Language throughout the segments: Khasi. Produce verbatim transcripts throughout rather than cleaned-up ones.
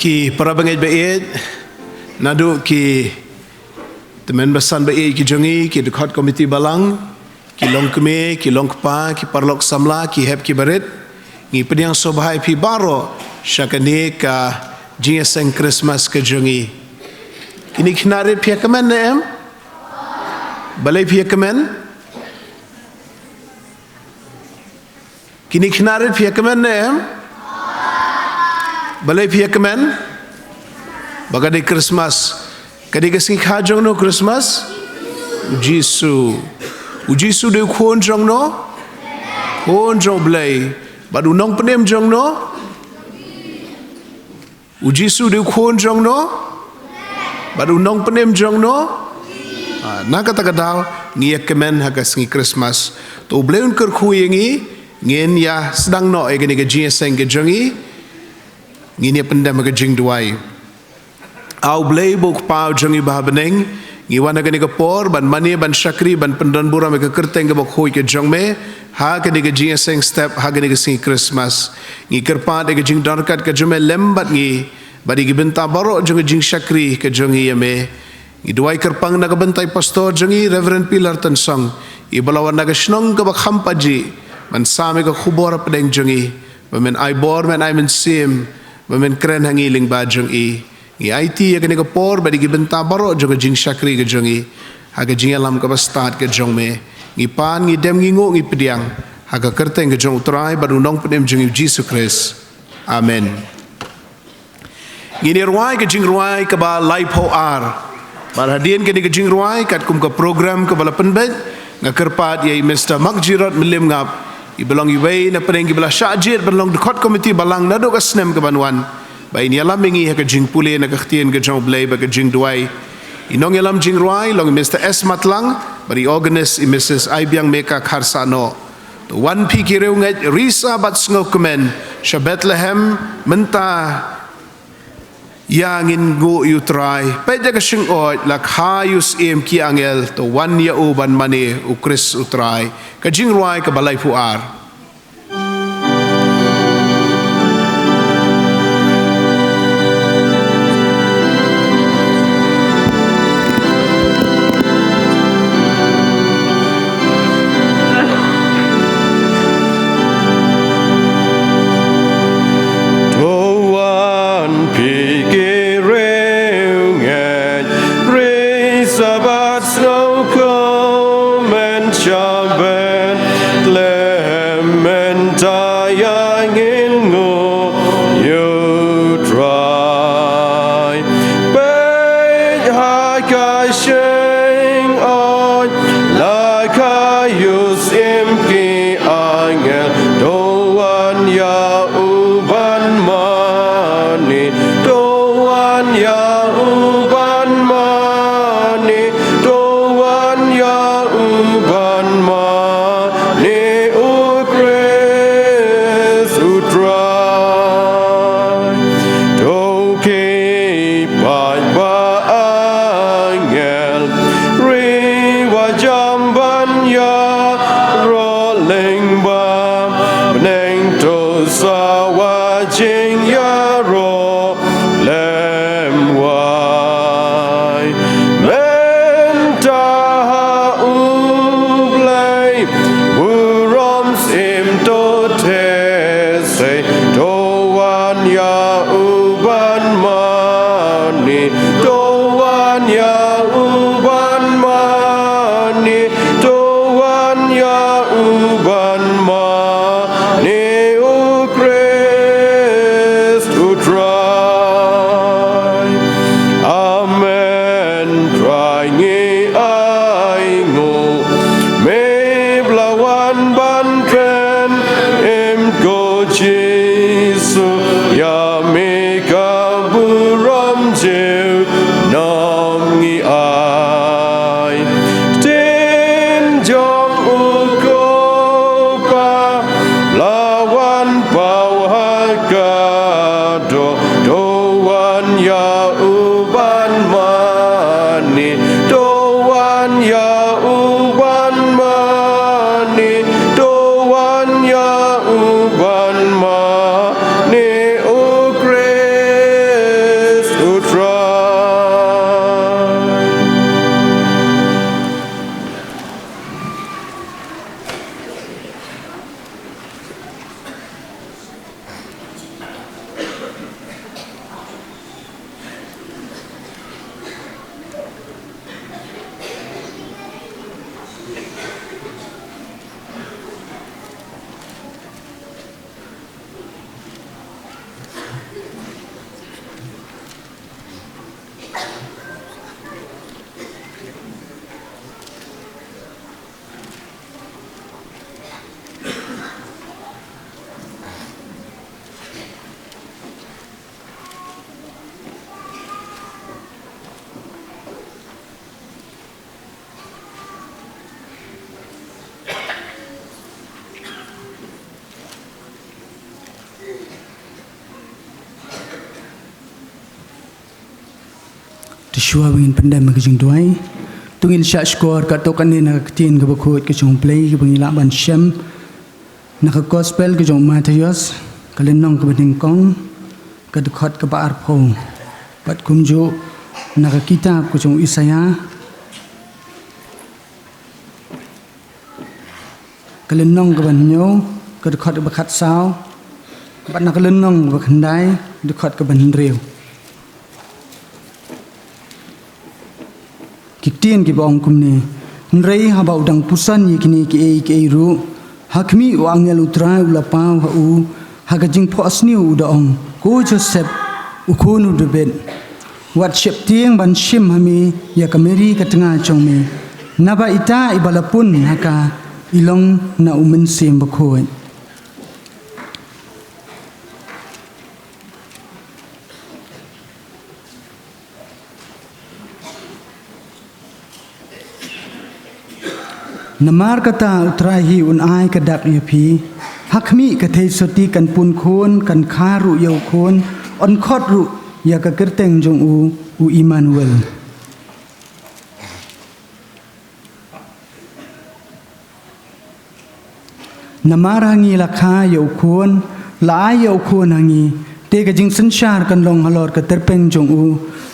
Ki para bangeit ba ïeit, naduh ki tymmen basan ba ïeit ki jong ngi, ki dkhot komiti balang, ki longkmie, ki longkpa, ki paralok samla, ki hep ki barit, ngi pdiang sngewbha ïa phi baroh sha kane ka jingïaseng Christmas ka jong ngi. Kine ki khynnah rit phi ïa kmen ne em? Balei phi ïa kmen? Kine ki khynnah rit phi ïa kmen ne em? Balei phi ïa kmen? Ba ka dei Christmas. Ka dei ka sngi kha jong no Christmas? U Jisu. U Jisu dei u khun jong no? Khun jong U Blei. Bad u nongpynim jong no? U Jisu dei u khun jong no? Bad u nongpynim jong no? Ah, na kata ka daw, ngi ïa kmen ha ka sngi Christmas. To U Blei un kyrkhu ïa ngi, ngin ïa sdang noh ïa kane ka jingïaseng ka jong ngi, ngin ïa pyndem ha ka jingduwai. A U Blei ba u Kpa u jong ngi ba ha bneng, ngi wan ha kane ka por, ban mane, ban shakri, ban pyndonburom ïa ka kyrteng kaba khuid ka jong me, ha kane ka jingïaseng step, ha kane ka sngi Christmas. Ngi kyrpad ïa ka jingdon ryngkat ka jong me lem bad ngi, bad ïa ki bynta baroh jong ka jingshakri ka jong ngi ïa me. Ngi duwai kyrpang na ka bynta i pastor jong ngi, Reverend Pilar Tynsong, i ba la wan na ka shnong kaba kham pajih, ban sam ïa ka khubor hapdeng jong ngi, ba men ai bor, men ai mynsiem, ba men kren ha ngi lyngba jong i. Ngi aiti ïa kane ka por bad ïa ki bynta baroh jong ka jingshakri ka jong ngi ha ka jingïalam kaba stad ka jong me. Ngi pan, ngi dem, ngi nguh, ngi pdiang ha ka kyrteng ka jong U Trai bad U Nongpynim jong ngi U Jisu Khrist. Amen. Ngin ïa rwai ka jingrwai kaba laiphew ar. Bad hadien kane ka jingrwai, katkum ka program kaba la pynbeit, nga kyrpad ïa i Mister Mark Jirot Mylliem Ngap, i ba long iwei na pdeng ki ba la shah jied ban long dkhot komiti balang naduh ka snem kaban wan, ba in ïalam ïa ngi ha ka jingpule na ka ktien ka jong U Blei bad ka jingduwai. I nongïalam jingrwai long i Mister S Matlang, bad i organist i Missus Aibiang Meka Kharsahnoh. To wan phi ki riewngeit, risa bad sngewkmen sha Bethlehem mynta, ïa ngin nguh ïa U Trai. Peit ïa ka shyngkhuid, la kha ïa u syiem ki angel, to wan ïa u ban mane, U Khrist U Trai. Ka jingrwai kaba laiphew ar. To wan phi ki riewngeit, risa bad sngewkmen sha Bethlehem mynta, ïa ngin nguh ïa U Trai. Peit ha ka shyngkhuid, la kha ïa u syiem ki angel, to wan ïa u ban mane, to wan ïa u ban mane, to wan ïa u ban mane, U Khrist U Trai. To ki paidbah angel, ri wa jam ban ïaroh lyngba bneng, to sa wa jingïaroh lem wai. Mynta ha U Blei burom syiem to theh sei, to wan ïa u ban mane, to wan ïa u ban mane, to wan ïa u ban mane, U Khrist U Trai. Amen. Trai, ngi ai nguh, me ba la wan ban kren, em ko Jisu, ïa me ka burom junom ngi ai. Ktien jong u ko Pa, la wan paw ha ka doh, to wan ïa u ban mane, to wan ïa u ban mane, to wan ïa u ban mane, U Khrist. Te shuwa ba ngin pyndem ha ka jingduwai, to ngin shah shkor katto katne na ka ktien kaba khuid ka jong U Blei kaba ngi lah ban shem na ka Gospel ka jong u Mathaios, ka lynnong kaba nyngkong, ka dkhot kaba arphew, bad kumjuh na ka kitab ka jong u Isaïah, ka lynnong kaba hynñiew, ka dkhot kaba khatsaw, bad na ka lynnong kaba khyndai, dkhot kaba hynriew. Ki ktien kiba ong kumne: Hynrei haba u dang puson ïa kine kiei kiei ruh, ha khmih, u angel U Trai u la paw ha u ha ka jingphohsniew, u da ong: Ko Joseph, u khun u Dabid, wat sheptieng ban shim ha me ïa ka Mari ka tnga jong me, naba ita iba la pun ha ka i long na U Mynsiem Bakhuid. Namar kata U Trai hi un ai ka dak ïa phi. Ha khmih, ka theisotti kan pun khun, kan kha ruh ïa u khun, yn khot ruh ïa ka kyrteng jong u, u Immanuel. Namar ha ngi la kha ïa u khun, la ai ïa u khun ha ngi, te ka jingsynshar kan long halor ka tyrpeng jong u,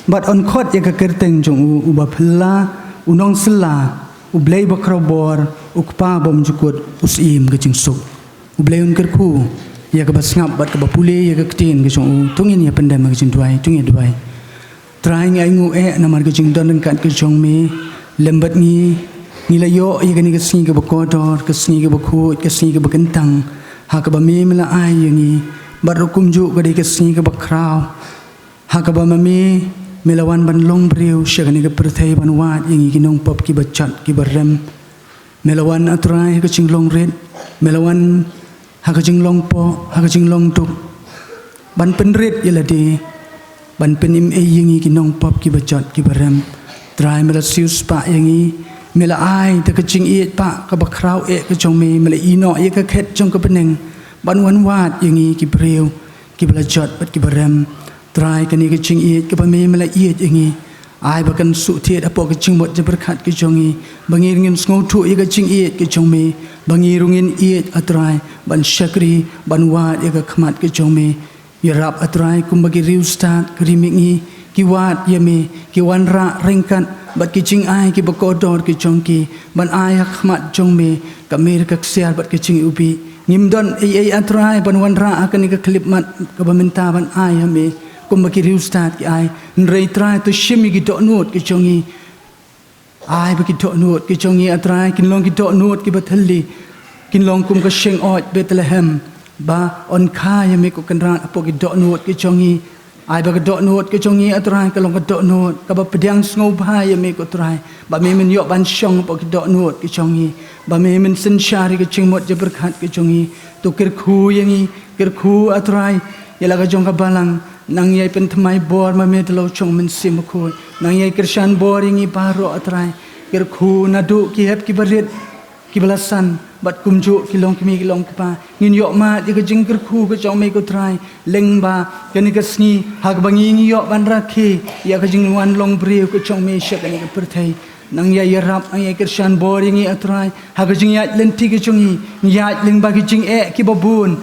bad yn khot ïa ka kyrteng jong u, Uba Phylla, u Nongsylla, U Blei Bakhrobor, U Kpa Bymjukut, U Syiem ka Jingsuk. U Blei un kyrkhu ïa kaba sngap bad kaba pule ïa ka ktien ka jong u. To ngin ïa pyndem ha ka jingduwai, to ngin ïa duwai. Trai, ngi ainguh eh namar ka jingdon ryngkat ka jong me lem bad ngi. Ngi la ïoh ïa kane ka sngi kaba kordor, ka sngi kaba khuid, ka sngi kaba kyntang, ha kaba me, me la ai ïa ngi. Bad ruh kumjuh ka dei ka sngi kaba khraw, ha kaba ma me, me la wan ban long briew sha kane ka pyrthei, ban wad ïa ngi ki nongpop kiba jot kiba rem. Me la wan, A Trai, ha ka jinglong rit, me la wan ha ka jinglong poh, ha ka jinglong duk, ban pynrit ïa lade, ban pynim ei ïa ngi ki nongpop kiba jot kiba rem. Trai, me la siewspah ïa ngi, me la ai da ka jingïeit bah kaba khraw eh ka jong me, me la ïehnoh ïa ka khet jong ka bneng, ban wan wad ïa ngi ki briew kiba la jot bad kiba rem. Trai, kane ka jingïeit kaba me, me la ïeit ïa ngi, ai ba kan shu thied hapoh ka jingmut jingpyrkhat ka jong ngi, ba ngi ruh ngin sngewthuh ïa ka jingïeit ka jong me, ba ngi ruh ngin ïeit, A Trai, ban shakri, ban wad ïa ka khmat ka jong me. Ïarap, A Trai, kumba ki riewstad, ki riewmih ngi ki wad ïa me, ki wanrah ryngkat bad ki jingai kiba kordor ki jong ki, ban ai ha khmat jong me ka mir ka ksiar bad ka jingïewbih. Ngim don ei ei, A Trai, ban wanrah ha kane ka khyllipmat kaba mynta ban ai ha me kumba ki riewstad ki ai. Hynrei Trai, to shim ïa ki dohnud ki jong ngi. Ai ba ki dohnud ki jong ngi, A Trai, kin long ki dohnud kiba thylli, kin long kum ka shengoit Bethlehem, ba yn kha ïa me, ko Kynrad, hapoh ki dohnud ki jong ngi. Ai ba ka dohnud ka jong ngi, A Trai, ka long ka dohnud kaba pdiang sngewbha ïa me, ko Trai, ba me men ïoh ban shong hapoh ki dohnud ki jong ngi, ba me men synshar ïa ka jingmut jingpyrkhat ka jong ngi. To kyrkhu ïa ngi, kyrkhu, A Trai, ïa la ka jong ka balang. Nang ïai pynthymmai bor ma me da la u jong u Mynsiem Bakhuid. Nang ïai kyrshan bor ïa ngi baroh, A Trai. Kyrkhu naduh ki hep kiba rit, kiba la san, bad kumjuh ki longkmie ki longkpa. Ngin ïoh mad ïa ka jingkyrkhu ka jong me, ko Trai, lyngba kane ka sngi, ha kaba ngi, ngi ïoh ban rakhe ïa ka jingwan long briew ka jong me sha kane ka pyrthei. Nang ïai ïarap, nang ïai kyrshan bor ïa ngi, A Trai, ha ka jingïaid lynti ka jong ngi. Ngi ïaid lyngba ki jingeh kiba bun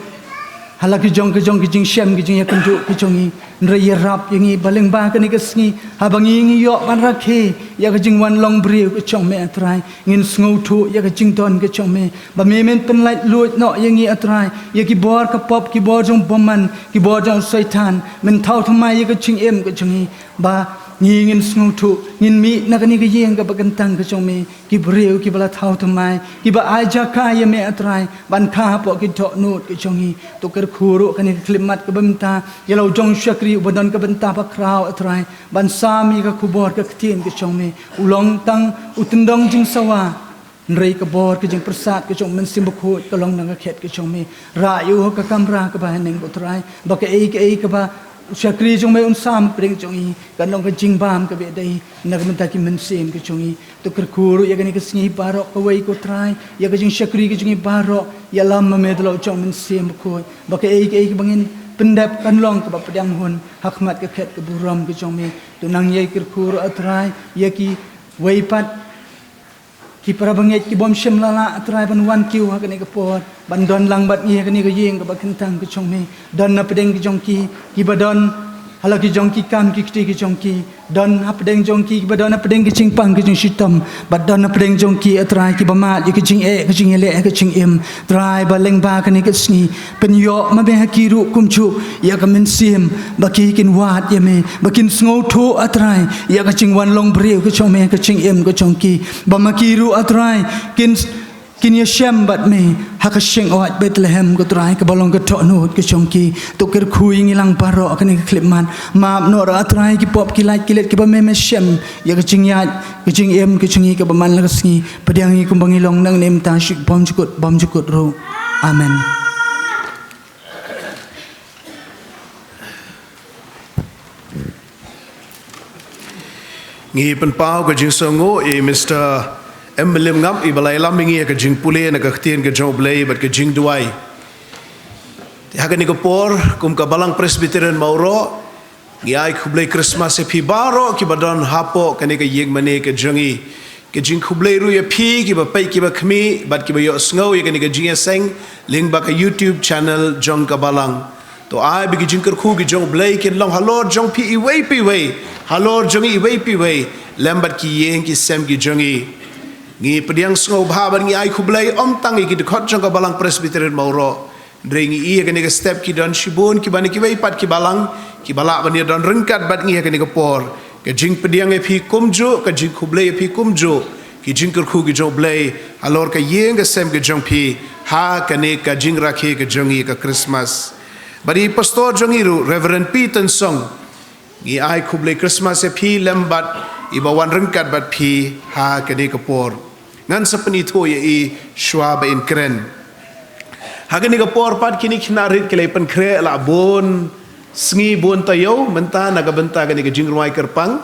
ha la ki jong ki jong ki jingshem, ki jingïakynduh ki jong ngi. Hynrei ïarap ïa ngi ba lyngba kane ka sngi, haba ngi, ngi ïoh ban rakhe ïa ka jingwan long briew ka jong me, A Trai, ngin sngewthuh ïa ka jingdon ka jong me, ba me men pynlait luid noh ïa ngi, A Trai, ïa ki bor ka pop, ki bor jong u bymman, ki bor jong u Soitan. Men thaw thymmai ïa ka jingim ka jong ngi, ba ngi ngin sngewthuh, ngin mih na kane ka ïing kaba kyntang ka jong me, ki briew kiba la thaw thymmai, kiba ai jaka ïa me, A Trai, ban kha hapoh ki dohnud ki jong ngi. To kyrkhu ruh kane ka khyllipmat kaba mynta ïa la u jong u shakri uba don ka bynta bakhraw, A Trai, ban sam ïa ka khubor ka ktien ka jong me. U long tang u tyndong jingsawa, hynrei ka bor ka jingpyrsad ka jong u Mynsiem Bakhuid ka long na ka khet ka jong me. Rah ïa u ha ka kamra kaba haneng, ko Trai, ba kaei kaei kaba u shakri jong me un sam hapdeng jong ngi, kan long ka jingbam kaba dei na ka bynta ki mynsiem ki jong ngi. To kyrkhu ruh ïa kane ka sngi baroh kawei, ko Trai, ïa ka jingshakri ki jong ngi baroh. Ïalam ma me da la u jong u Mynsiem Bakhuid, ba kaei kaei kaba ngin pyndep kan long kaba pdiang hun ha khmat ka khet ka burom ka jong me. To nang ïai kyrkhu ruh, A Trai, ïa kiwei pat ki para bangeit ki bym shym la lah, A Trai, ban wan kiew ha kane ka por ban don lang bad ngi ha kane ka ïing kaba kyntang ka jong me. Don na pdeng ki jong ki kiba don ha la ki jong ki kam ki kti ki jong ki. Don ha pdeng jong ki kiba don ha pdeng ki jingpang ki jingshitom, bad don ha pdeng jong ki, A Trai, kiba mad ïa ka jingeh ka jingïaleh ka jingim. Trai, ba lyngba kane ka sngi, pynïoh ma me ha ki ruh kumjuh ïa ka mynsiem, ba ki kin wad ïa me, ba kin sngewthuh, A Trai, ïa ka jingwan long briew ka jong me ha ka jingim ka jong ki. Ba ma ki ruh, A Trai, kin kin ïashem bad me ha ka shyngod Bethlehem, ko Trai, kaba long ka dohnud ka jong ki. To kyrkhu ïa ngi lang baroh ha kane ka khyllipmat. Map noh ruh, A Trai, ki pop ki lait ki let kiba me me shem ïa ka jingïaid ka jingim ka jong ngi kaba man la ka sngi. Pdiang ïa ngi kumba ngi long nangne mynta, shu bymjukut bymjukut ruh. Amen. Ngi pynpaw ka jingsngewnguh ïa i Mister M Lymngap iba la ïalam ïa ngi ha ka jingpule na ka ktien ka jong U Blei bad ka jingduwai. Te ha kane ka por, kum ka Balang Presbyterian Mawroh, ngi ai khublei Christmas ïa phi baroh kiba don hapoh kane ka ïing mane ka jong ngi. Ka jingkhublei ruh ïa phi kiba peit kiba khmih bad kiba ïohsngew ïa kane ka jingïaseng lyngba ka YouTube channel jong ka Balang. To ai ba ki jingkyrkhu ki jong U Blei kin long halor jong phi iwei pa iwei, halor jong ngi iwei pa iwei, lem bad ki ïing ki sem ki jong ngi. Ngi pdiang sngewbha bad ngi ai khublei ym tang ïa ki dkhot jong ka Balang Presbyterian Mawroh. Hynrei ngi i ha kane ka step ki don shibun kiba na kiwei pat ki balang kiba lah ban ïadon ryngkat bad ngi ha kane ka por. Ka jingpdiang ïa phi kumjuh, ka jingkhublei ïa phi kumjuh, ki jingkyrkhu ki jong U Blei halor ka ïing ka sem ka jong phi ha kane ka jingrakhe ka jong ngi ka Christmas. Bad i Pastor jong ngi ruh, Reverend P Tynsong, ngi ai khublei Christmas ïa phi lem bad iba wan ryngkat bad phi ha kane ka por. Ngan sa pynithuh ïa i shuwa ba in kren. Ha kane ka por pat kine ki khynnah rit ki la pynkhreh la bun sngi bun taïew mynta na ka bynta kane ka jingrwai kyrpang.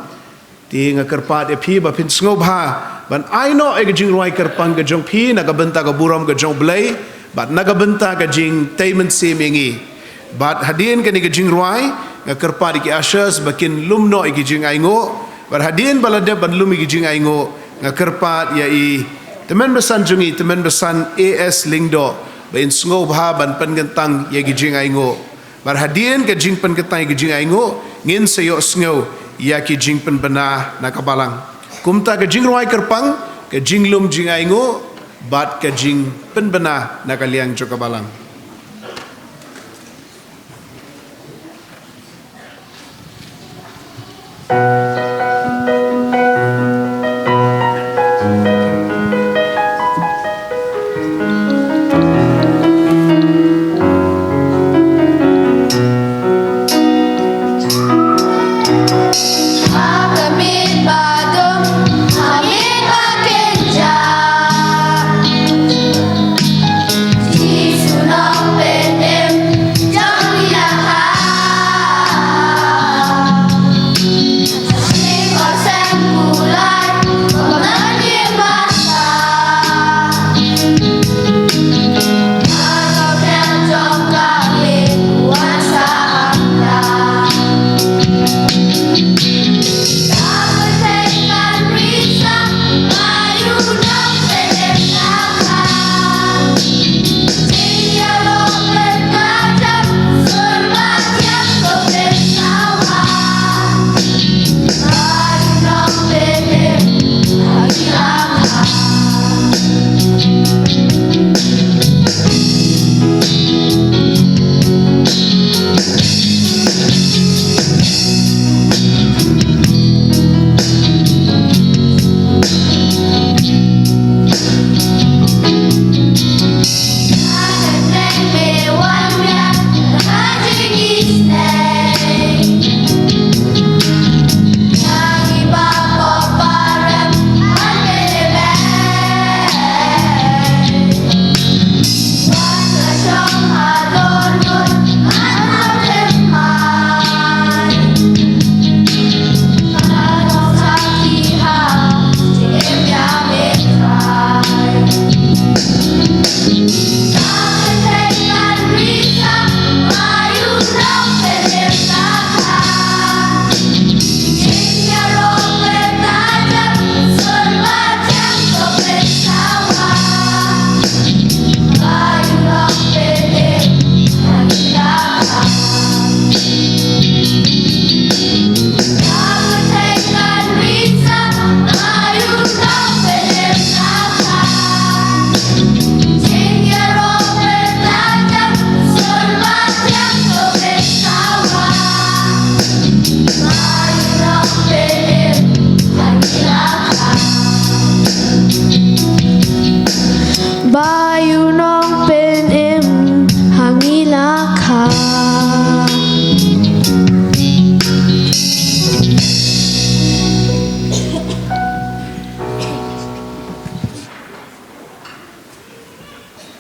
Te nga kyrpad ïa phi ba phin sngewbha ban ai noh ïa ka jingrwai kyrpang ka jong phi na ka bynta ka burom ka jong U Blei bad na ka bynta ka jingtei mynsiem ïa ngi. Bad hadien kane ka jingrwai, nga kyrpad ïa ki ushers ba kin lum noh ïa ki jingainguh. Bad hadien ba la dep ban lum ïa ki jingainguh, nga kyrpad ïa i tymmen basan jong ngi, tymmen basan A S Lyngdoh, ba in sngewbha ban pynkyntang ïa ki jingainguh. Bad hadien ka jingpynkyntang ïa ki jingainguh, ngin sa ïohsngew ïa ki jingpynbna na ka Balang. Kumta ka jingrwai kyrpang, ka jinglum jingainguh, bad ka jingpynbna na ka liang jong ka Balang.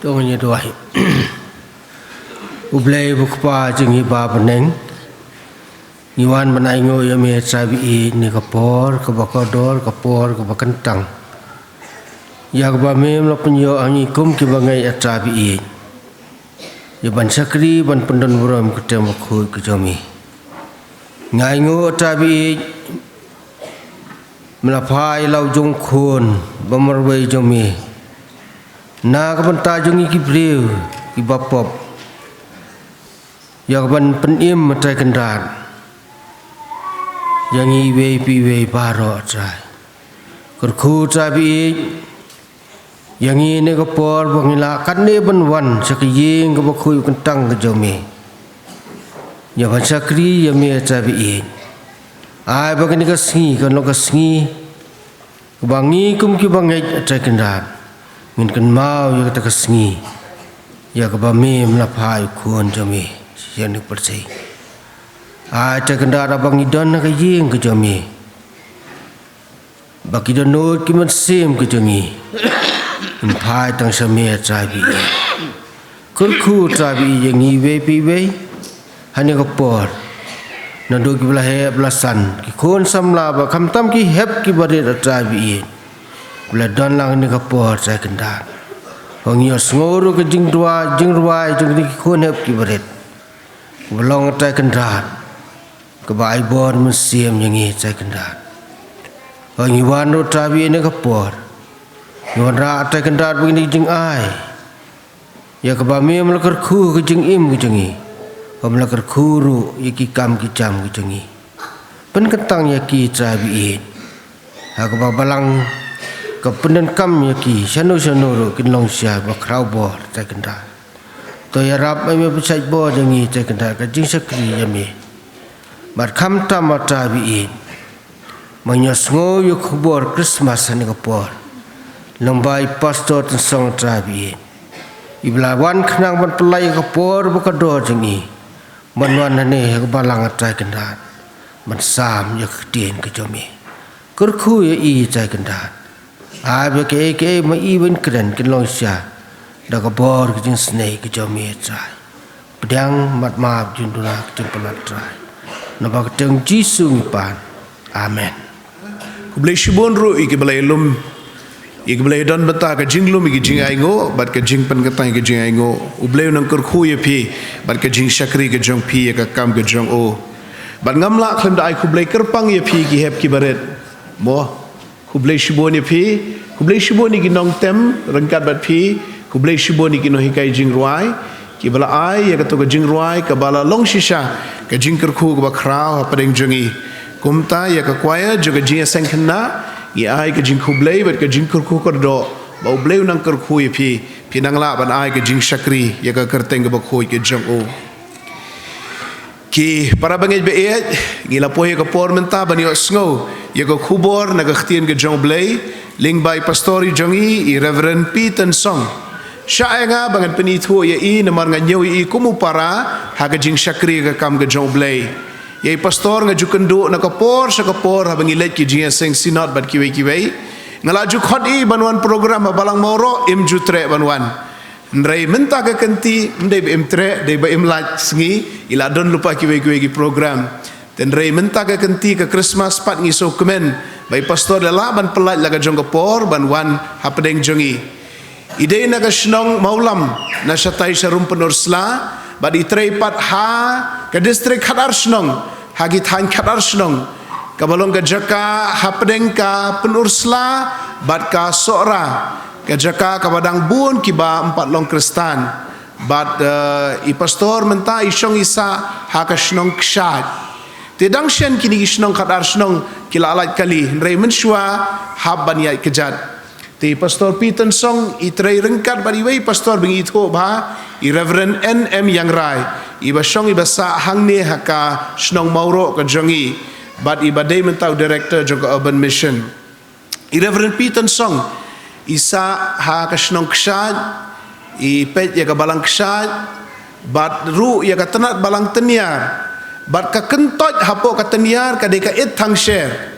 To ngin ïa duwai. U Blei u Kpa jong ngi ba ha bneng, ngi wan ban ainguh ïa me Trai ba ïeit ha kane ka por kaba kordor, ka por kaba kyntang, ïa kaba me la pynïoh ha ngi kum ki bangeit Trai ba ïeit, ïa ban shakri ban pyndonburom ïa ka kyrteng bakhuid ka jong me. Ngi ainguh Trai ba ïeit, me la phah ïa la u jong u Khun ba marwei jong me na ka bynta jong ngi ki briew kiba pop, ïa kaban pynim Trai Kynrad ïa ngi iwei pa iwei baroh Trai. Kyrkhu Trai ba ïeit, ïa ngi ha kane ka por ba ngi lah katne ban wan sha ka ïing kaba khuid kyntang ka jong me, ïa ban shakri ïa me Trai ba ïeit. Ai ba kane ka sngi kan long ka sngi kaba ngi kum ki bangeit Trai Kynrad ngin kynmaw ïa kata ka sngi, ïa kaba me la phah ïa u Khun jong me sha kane ka pyrthei. Ai Trai Kynrad, haba ngi don ha ka ïing ka jong me, ba ki dohnud ki mynsiem ki jong ngi, ngin phai tang sha me Trai ba ïeit. Kyrkhu Trai ba ïeit ïa ngi iwei pa iwei ha kane ka por, naduh kiba la heh ba la san, ki khun samla bad khamtam ki hep kiba rit Trai ba ïeit, ba la don lang ha kane ka por Trai Kynrad. Ba ngi ïohsngew ruh ka jingduwai, jingrwai jong kine ki khun hep kiba rit, kaba long Trai Kynrad kaba ai bor mynsiem ïa ngi Trai Kynrad. Ba ngi wan ruh Trai ba ïeit ha kane ka por, ngi wanrah Trai Kynrad ba kine ki jingai, ïa kaba me la kyrkhu ha ka jingim ka jong ngi, ba me la kyrkhu ruh ïa ki kam ki jam ka jong ngi. Pynkyntang ïa ki Trai ba ïeit, ha kaba balang ka pyndonkam ïa ki shano shano ruh kin long sha ba khraw bor Trai Kynrad. To ïarap, ai me pynshait bor ïa ngi Trai Kynrad, ka jingshakri ïa me. Bad khamtam Trai ba ïeit, ba ngi ïohsngew ïa ka khubor Christmas ha kane ka por, lyngba i Pastor Tynsong Trai ba ïeit, iba la wan khnang ban pyllait ïa ka por ba kordor jong i, ban wan hangne ha ka balang Trai Kynrad, ban sam ïa ka ktien ka jong me. Kyrkhu ïa i Trai Kynrad. Ai ba kaei kaei ba i ban kren kin long sha da ka bor ka jingsnei ka jong me Trai. Pdiang, map, map, jingduna, ka jingpynlait Trai. Naba ka kyrteng Jisu ngi pan. Amen. Khublei shibun ruh ïa kiba la ïalum, ïa kiba la ïadon bynta ha ka jinglum ïa ka jingainguh bad ka jingpynkyntang ïa ka jingainguh. U Blei un nang kyrkhu ïa phi bad ka jingshakri ka jong phi ïa ka kam ka jong u. Bad ngam lah khlem da ai khublei kyrpang ïa phi ki hep kiba rit. Mo. Khublei shibun ïa phi, khublei shibun ïa ki nongtem ryngkat bad phi, khublei shibun ïa ki nonghikai jingrwai kiba la ai ïa kato ka jingrwai kaba la long shisha ka jingkyrkhu kaba khraw hapdeng jong ngi. Kumta ïa ka choir jong ka jingïaseng khynnah, ngi ai ka jingkhublei bad ka jingkyrkhu kyrdoh ba U Blei un nang kyrkhu ïa phi, phin nang lah ban ai ka jingshakri ïa ka kyrteng kaba khuid ka jong u. Ki para bangeit ba ïeit, ngi la poi ha ka por mynta ban ïohsngew ïa ka khubor na ka ktien ka jong U Blei lyngba i pastor i jong ngi, i Reverend P Tynsong. Shah ïa nga ba ngan pynithuh ïa i namar nga ñiew ïa i kum u para ha ka jingshakri ka kam ka jong U Blei. Ïa i pastor nga ju kynduh na ka por sha ka por haba ngi leit ki jingïaseng synod bad kiwei kiwei. Nga la ju khot ïa i ban wan program ha Balang Mawroh, im ju treh ban wan. Hynrei mynta ka kynti, ym dei ba im treh, dei ba im lait sngi, i la don lypa kiwei kiwei ki program. Te hynrei mynta ka kynti ka Christmas pat ngi sngewkmen ba i pastor la lah ban pyllait la ka jong ka por ban wan hapdeng jong ngi. I dei na ka shnong Mawlam, na shatai sharum Pynursla, bad i trei pat ha ka district khatar shnong, ha ki thaiñ khatar shnong, kaba long ka jaka hapdeng ka Pynursla bad ka Sohra, ka jaka kaba dang bun kiba ym pat long Khristan. Bad, eh, i pastor mynta i shong i sah ha ka shnong Kshaid. Te dang shen kine ki shnong khatar shnong ki la lait kali, hynrei mynshuwa hap ban ïaid kjat. Te i pastor P Tynsong i trei ryngkat bad iwei i pastor ba ngi ithuh bha, i Reverend N M Ïangrai, iba shong iba sah hangne ha ka shnong Mawroh ka jong ngi, bad iba dei mynta u director jong ka Urban Mission. I Reverend P Tynsong i sah ha ka shnong Kshaid, i peit ïa ka Balang Kshaid, bad ruh ïa ka tnat Balang Tynniar, bad ka kyntoit hapoh ka Tynniar ka dei ka Ïeit Thangsher.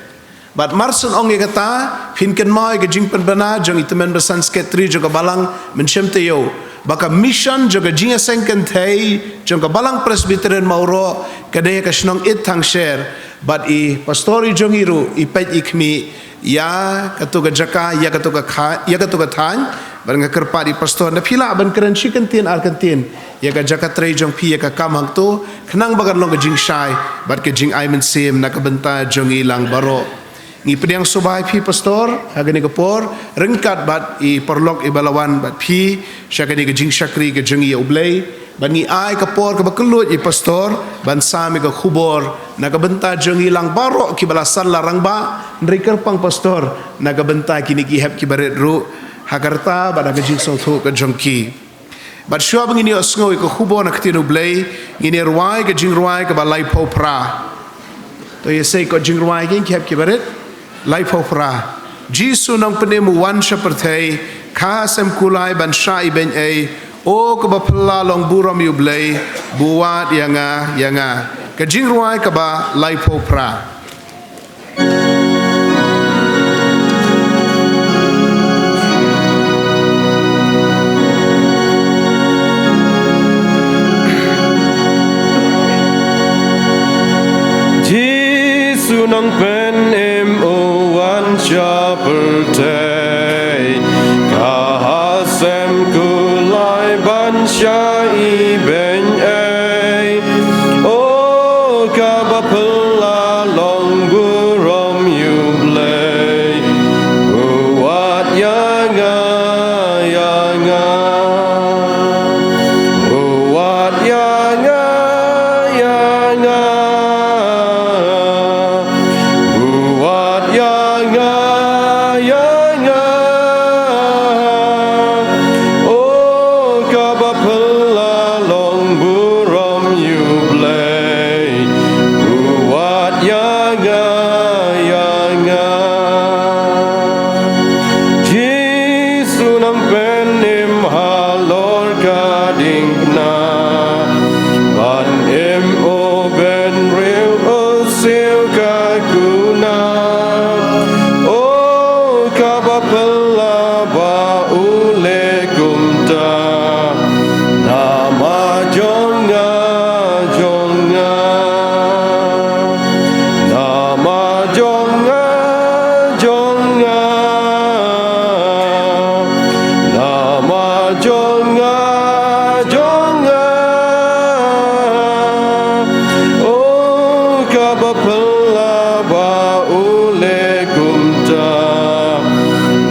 Bad mar shen ong ïa kata, phin kynmaw ïa ka jingpynbna jong i tymmen basan secretary jong ka Balang Mynshem Taïew, ba ka mission jong ka jingïaseng kynthei jong ka Balang Presbyterian Mawroh ka dei ka shnong Id Thangsher, bad i pastor i jong i ruh i peit i khmih ïa katu ka jaka, ïa katu ka kha-, ïa katu ka thaiñ. Bad nga kyrpad i pastor, lada phi lah ban kren shi kyntien ar kyntien ïa ka jaka trei jong phi, ïa ka kam hangtu, khnang ba kan long ka jingshai bad ka jingai mynsiem na ka bynta jong ngi lang baroh. Ngi pdiang sngewbha ïa phi pastor ha kane ka por, ryngkat bad i paralok iba la wan bad phi sha kane ka jingshakri ka jong ngi ïa U Blei. Bad ngi ai ka por kaba kylluid ïa i pastor ban sam ïa ka khubor na ka bynta jong ngi lang baroh kiba la san la rangbah. Hynrei kyrpang pastor, na ka bynta kine ki hep kiba rit ruh, ha ka rta bad ha ka jingsngewthuh ka jong ki. Bad shuwa ba ngin ïohsngew ïa ka khubor na ka ktien U Blei, ngin ïa rwai ka jingrwai kaba laiphew phra. To ïa sei ka jingrwai ki hep kiba rit. Laiphew phra. Jisu Nongpynim u wan sha pyrthei, kha sem kulai ban shah ibeiñ ei, o kaba phylla long burom ïa U Blei, bud wad ïa nga, ïa nga. Ka jingrwai kaba laiphew phra. Jisu Nongpynim u wan sha pyrthei, kha sem kulai ban shah ibeiñ ei, o kaba phylla long burom ïa U Blei, bud wad ïa nga, ïa nga. Bud wad ïa nga, ïa nga. Bud wad ïa nga, ïa nga. O kaba phylla long burom ïa U Blei, bud wad ïa nga, ïa nga. Jisu Nongpynim halor ka diengphna, ban im u bynriew u siew ka kuna. O kaba phylla ba u leh kumta, namar jong nga, jong nga. Namar jong nga, jong nga. Namar jong nga, jong nga. O kaba phylla ba u leh kumta,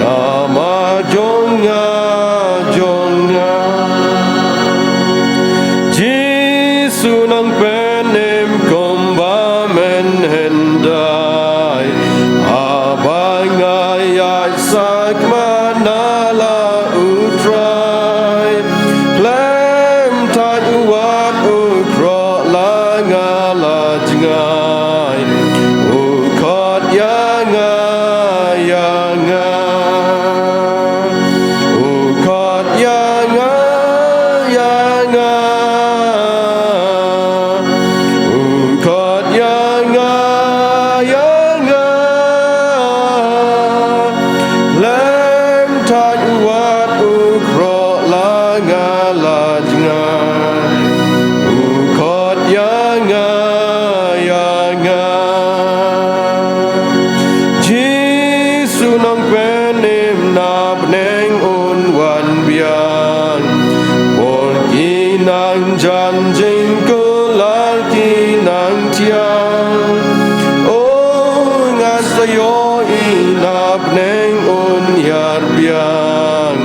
namar jong nga, jong nga. Jisu Nongpynim kumba men hyndai, haba nga ïaid sakma na la U Trai. Khlem thait wat u khroh la nga la jngai, u khot ïa nga, ïa nga. U khot ïa nga, ïa nga. U khot ïa nga, ïa nga. Khlem thait wat u khroh la nga la jngai, u khot ïa nga, ïa nga. Jisu Nongpynim na bneng un wan biang, por ki nang jan jingkular ki nang thiang. O ngan sa ïohi na bneng un ïar biang,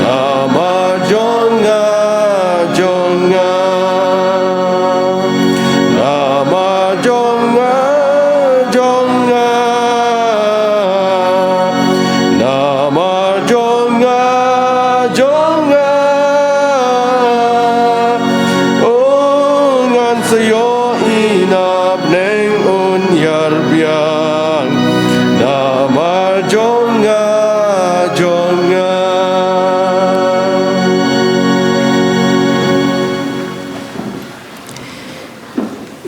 namar jong nga, jong nga. Namar jong nga, jong nga. Namar jong nga, jong nga. O ngan sa ïohi na bneng un ïar biang, namar jong nga, jong nga.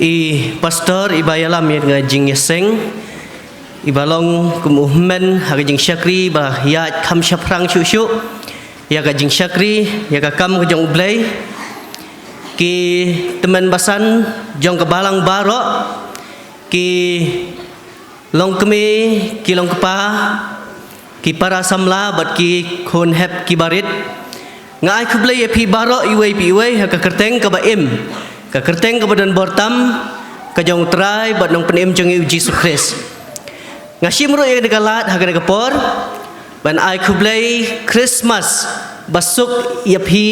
I pastor iba ïalam ïa ka jingïaseng, iba long kum u hynmen ha ka jingshakri ba ïaid kham shaphrang shuh shuh. Ïa ka jingshakri ïa ka kam ka jong U Blei, ki tymmen basan jong ka balang baroh, ki longkmie, ki longkpa, ki para samla bad ki khun hep ki barit. Nga ai khublei ïa phi baroh iwei pa iwei ha ka kyrteng kaba im, ka kyrteng kaba don bor tam, ka jong U Trai bad Nongpynim jong ngi U Jisu Khrist. Nga shim ruh ïa kane ka lad ha kane ka por ban ai khublei Christmas basuk ïa phi,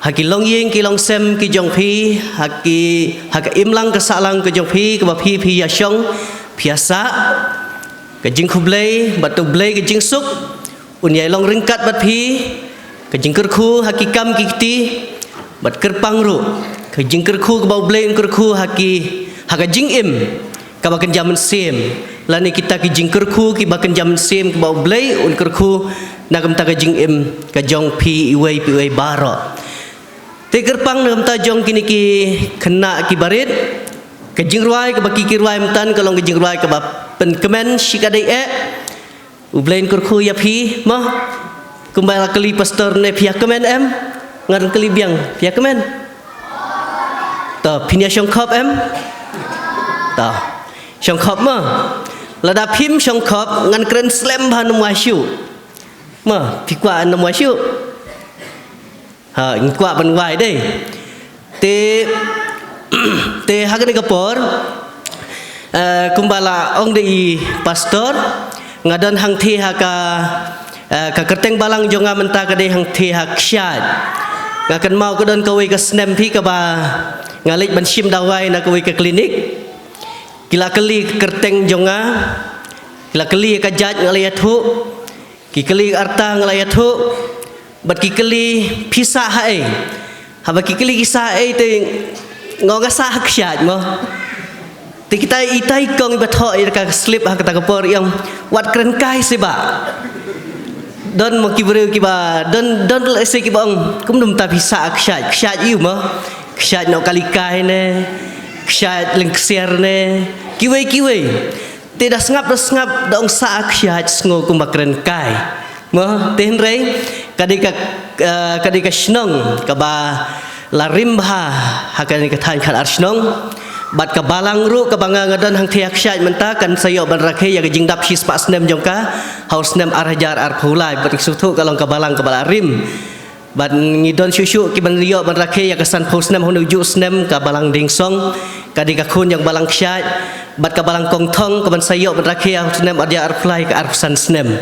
ha ki longïing ki longsem ki jong phi, ha ki, ha ka imlang ka sahlang ka jong phi, kaba phi phi ïa shong, phi ïa sah. Ka jingkhublei bad to U Blei ka jingsuk un ïai long ryngkat bad phi, ka jingkyrkhu ha ki kam ki kti, bad kyrpang ruh ka jingkyrkhu kaba U Blei un kyrkhu ha ki, ha ka jingim kaba kynja mynsiem, lane kita ki jingkyrkhu kiba kynja mynsiem kaba U Blei un kyrkhu na ka bynta ka jingim ka jong phi iwei pa iwei baroh. Te kyrpang na ka bynta jong kine ki khynnah ki barit, ka jingrwai kaba ki ki rwai mynta ka long ka jingrwai kaba pynkmen shikatdei eh. U Blei un kyrkhu ïa phi mo. Kumba la kylli pastor ne, phi ïa kmen em? Ngan kylli biang, phi ïa kmen? To, phin ïa shongkhop em? To, shongkhop mo. Lada phim shongkhop ngan kren slem bha, ym wai shuh. Mo, phi kwah ym wai shuh? Ha, ngi kwah ban wai dei. Te, te ha kane ka por, eh, kumba la ong da i pastor, nga don hangthie ha ka, eh, ka kyrteng balang jong nga mynta ka dei hangthie ha Kshaid. Nga kynmaw ka don kawei ka snem phi kaba nga leit ban shim dawai na kawei ka klinik. Ki la kylli ka kyrteng jong nga, ki la kylli ka jait, nga la ïathuh. Ki kylli ka rta, nga la ïathuh. Bad ki kylli phi sah ha ei. Haba ki kylli ki sah ha ei te nga ong nga sah ha Kshaid mo. Te kita itai kong iba thoh ïa ka slip ha kata ka por i ong wat kren kai seh bah. Don mo ki briew kiba don, don lehse kiba ong kumno mynta phi sah ha Kshaid, Kshaid aiu mo? Kshaid Nohkalikai ne, Kshaid Lyngksiar ne, kiwei kiwei. Te da sngap, da sngap, da ong sah ha Kshaid sngew kumba kren kai. Mo, te hynrei ka dei ka, eh, ka dei ka shnong kaba la rim bha ha kane ka thaiñ Khadarshnong. Bad ka balang ruh kaba nga, nga don hangthie ha Kshaid mynta kan sa ïoh ban rakhe ïa ka jingdap shispah snem jong ka ha u snem ar hajar arphew lai, bad ngi sngewthuh ka long ka balang kaba la rim. Bad ngi don shuh shuh kiban ïoh ban rakhe ïa ka sanphew snem ha une u juh snem, ka balang Dieng Song ka dei ka khun jong balang Kshaid, bad ka balang Kongthong kaban sa ïoh ban rakhe ha u snem ar hajar arphew lai, ka arphew san snem.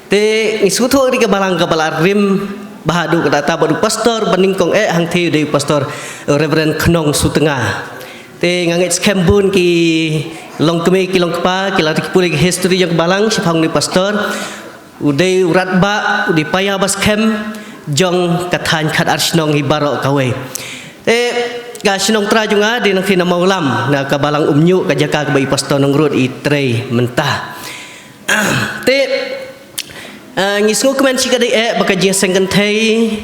Te ngi sngewthuh ka dei ka balang kaba la rim bha haduh katta katta, bad u pastor ba nyngkong eh hangthie u dei u pastor, eh, Reverend Khnong Sutnga. Te nga ngeit skhem bun ki longkmie ki longkpa ki la, te ki pule ka history jong ka balang shaphang une u pastor. U dei u radbah, u dei paia ba skhem jong ka thaiñ Khadarshnong hi baroh kawei. Te ka shnong trai jong nga dei nangthie na Mawlam, na ka balang Umñiuh, ka jaka kaba i pastor Nongrut i trei mynta. Te, eh, ngi sngewkmen shikatdei eh ba ka jingseng kynthei,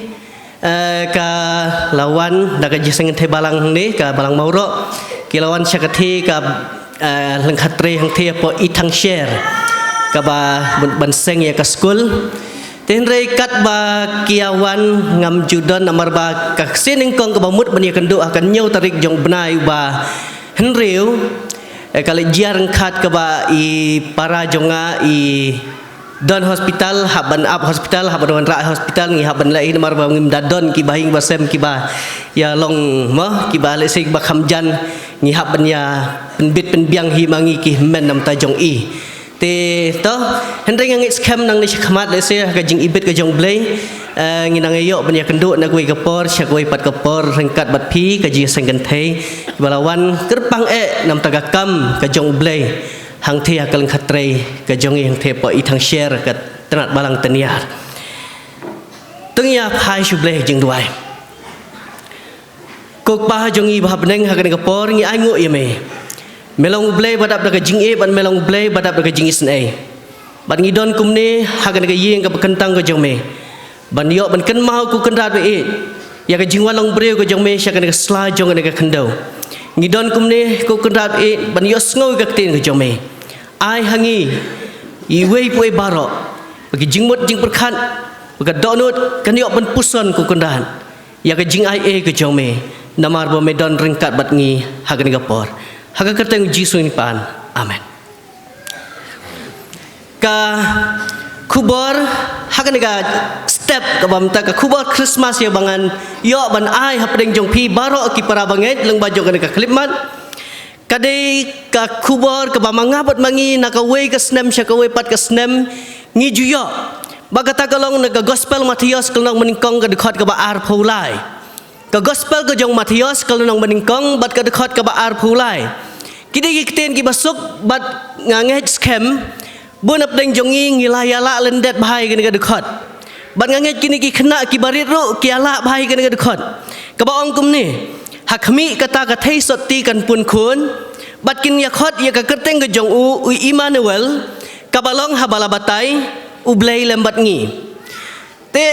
eh, ka la wan, da ka jingseng kynthei balang hangne, ka balang Mawroh, ki la wan sha kathie ka, eh, lyngkha trei hangthie hapoh Ithangsher, kaba ban, ban seng ïa ka skul. Te hynrei katba ki ïa wan ngam ju don, namar ba ka ksien nyngkong kaba mut ban ïakynduh ha ka hynñiew tarik jong u bnai uba hynriew, eh, ka la jia ryngkat kaba i para jong nga i don hospital, hap ban ap hospital, hap ban wanrah hospital, ngi hap ban leh hi namar ba ngim da don kiba ïing ba sem kiba ïa long mo, kiba lehse kiba kham jan, ngi hap ban ïa pynbit pynbiang hi ma ngi ki hynmen na bynta jong i. Te to, hynrei nga ngeit skhem nangne shakhmat lehse ha ka jingibit ka jong U Blei, eh, ngi nang ïoh ban ïakynduh na kawei ka por sha kawei pat ka por ryngkat bad phi, ka jingseng kynthei kiba la wan kyrpang eh na bynta ka kam ka jong U Blei. Hangthie ha ka lyngkha trei ka jong i hangthie hapoh Ithangsher, ka tnat balang Tynhiar. To ngin ïa phai sha U Blei jingduwai. Ko Kpa jong ngi ba ha bneng, ha kane ka por ngi ainguh ïa me. Me long U Blei ba dap da ka jingïeit bad me long U Blei ba dap da ka jingisynei. Bad ngi don kumne ha kane ka ïing kaba kyntang ka jong me ban ïoh ban kynmaw, ko Kynrad ba ïeit, ïa ka jingwan long briew ka jong me sha kane ka sla jong kane ka khyndew. Ngi don kumne, ko Kynrad ba ïeit, ban ïohsngew ïa ka ktien ka jong me. Ai ha ngi iwei pa iwei baroh ba ki jingmut jingpyrkhat, Ba ka dohnud kan ïoh ban puson, ko Kynrad, ïa ka jingai ei ka jong me, namar ba me don ryngkat bad ngi ha kane ka por. Ha ka kyrteng Jisu ngi pan. Amen. Ka khubor ha kane ka step kaba mynta, ka khubor Christmas ïa ba ngan ïoh ban ai hapdeng jong phi baroh ki para bangeit lyngba jong kane ka khyllipmat, ka dei ka khubor kaba ma nga bad ma ngi na kawei ka snem sha kawei pat ka snem ngi ju ïoh. Ba kata ka long na ka Gospel Mathaios ka lynnong banyngkong ka dkhot kaba arphew lai. Ka Gospel ka jong Mathaios ka lynnong banyngkong bad ka dkhot kaba arphew lai. Ki dei ki ktien kiba suk bad nga ngeit skhem bun hapdeng jong ngi ngi la ïalah lyndet bha ïa kane ka dkhot. Bad nga ngeit kine ki khynnah kiba rit ruh ki ïalah bha ïa kane ka dkhot, kaba ong kumne: Ha khmih kata ka theisotti kan pun khun, bad kin ïakhot ïa ka kyrteng ka jong u, u Immanuel, kaba long haba la batai, U Blei lem bad ngi. Te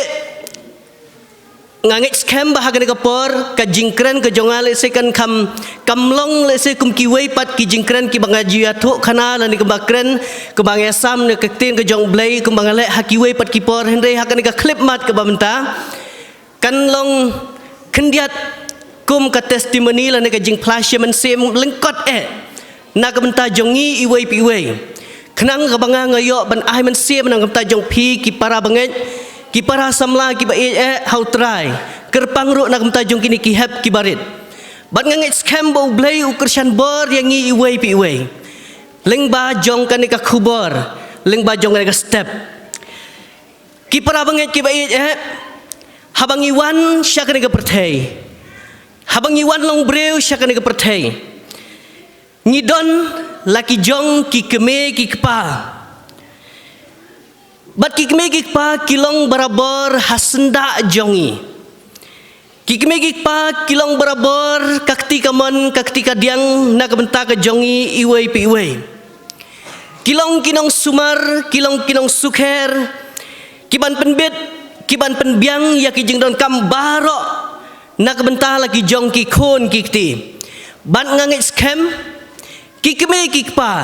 nga ngeit skhem ba ha kane ka por ka jingkren ka jong nga lehse kan kham kam long lehse kum kiwei pat ki jingkren kiba nga ju ïathuhkhana lane kumba kren, kumba nga ïasam na ka ktien ka jong U Blei kumba nga leh ha kiwei pat ki por, hynrei ha kane ka khyllipmat kaba mynta kan long khyndiat kum ka testimony lane ka jingphla shi mynsiem lyngkot eh na ka bynta jong ngi iwei pa iwei. Khnang kaba nga nga ïoh ban ai mynsiem na ka bynta jong phi ki para bangeit, ki para samla kiba ïeit eh ha U Trai, kyrpang ruh na ka bynta jong kine ki hep kiba rit. Bad nga ngeit skhem ba U Blei u kyrshan bor ïa ngi iwei pa iwei lyngba jong kane ka khubor, lyngba jong kane ka step. Ki para bangeit kiba ïeit eh, haba ngi wan sha kane ka pyrthei, haba ngi wan long briew sha kane ka pyrthei, ngi don la ki jong ki kmie ki kpa. Bad ki kmie ki kpa ki long barabor ha syndah jong ngi. Ki kmie ki kpa ki long barabor ka kti kamon ka kti kadiang na ka bynta ka jong ngi iwei pa iwei. Ki long ki nongsumar, ki long ki nongsukher, ki ban pynbit, ki ban pynbiang ïa ki jingdonkam baroh na ka bynta la ki jong ki khun ki kti. Bad nga ngeit skhem ki kmie ki kpa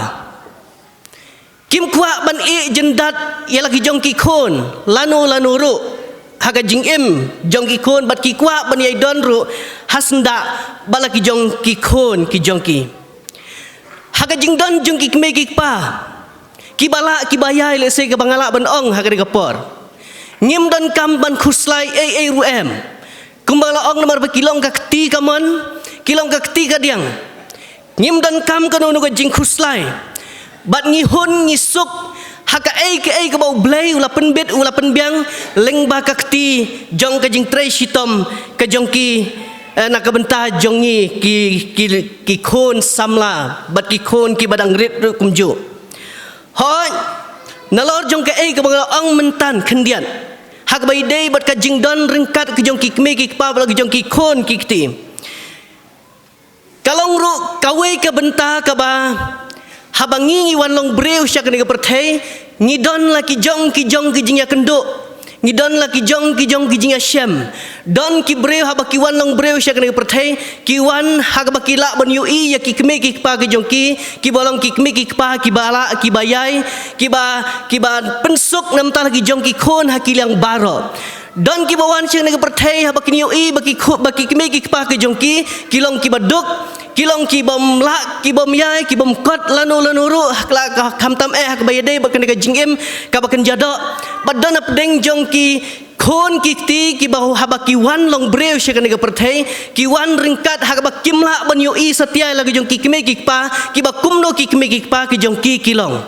kim kwah ban ïeh jyndat ïa la ki jong ki khun lano lano ruh ha ka jingim jong ki khun, bad ki kwah ban ïai don ruh ha syndah bad la ki jong ki khun ki jong ki. Ha ka jingdon jong ki kmie ki kpa kiba lah kiba ïai, lehse kaba nga lah ban ong ha kane ka por, ngim donkam ban khuslai ei ei ruh em. Kumba la ong, namar ba ki long ka kti kamon, ki long ka kti kadiang. Ngim donkam kano kano ka jingkhuslai. Bad ngi hun ngi suk ha kaei kaei kaba U Blei u la pynbit u la pynbiang lyngba ka kti jong ka jingtrei shitom ka jong ki, eh, na ka bynta jong ngi ki, ki, ki khun samla bad ki khun kiba dang rit ruh kumjuh. Hooid, nalor jong kaei kaba nga la ong mynta khyndiat ha kaba ïadei bad ka jingdon ryngkat ka jong ki kmie ki kpa bad ka jong ki khun ki kti, ka long ruh kawei ka bynta kaba haba ngi ngi wan long briew sha kane ka pyrthei, ngi don la ki jong ki jong ki jingïakynduh, ngi don la ki jong ki jong ki jingïashem. Don ki briew haba ki wan long briew sha kane ka pyrthei, ki wan ha kaba ki lah ban ïohi ïa ki kmie ki kpa ki jong ki, kiba long ki kmie ki kpa kiba lah kiba ïai, kiba, kiba pynsuk namar la ki jong ki khun ha ki liang baroh. Don kiba wan sha kane ka pyrthei haba kin ïohi ba ki khu-, ba ki kmie ki kpa ki jong ki ki long kiba duk, ki long kibym lah kibym ïai kibym kot lano lano ruh ha ka, ka, khamtam eh ha kaba ïadei bad kane ka jingim kaba kynja doh. Bad don hapdeng jong ki khun ki kti kiba haba ki wan long briew sha kane ka pyrthei, ki wan ryngkat ha kaba kim lah ban ïohi satia la ki jong ki kmie ki kpa, kiba kumno ki kmie ki kpa ki jong ki ki long.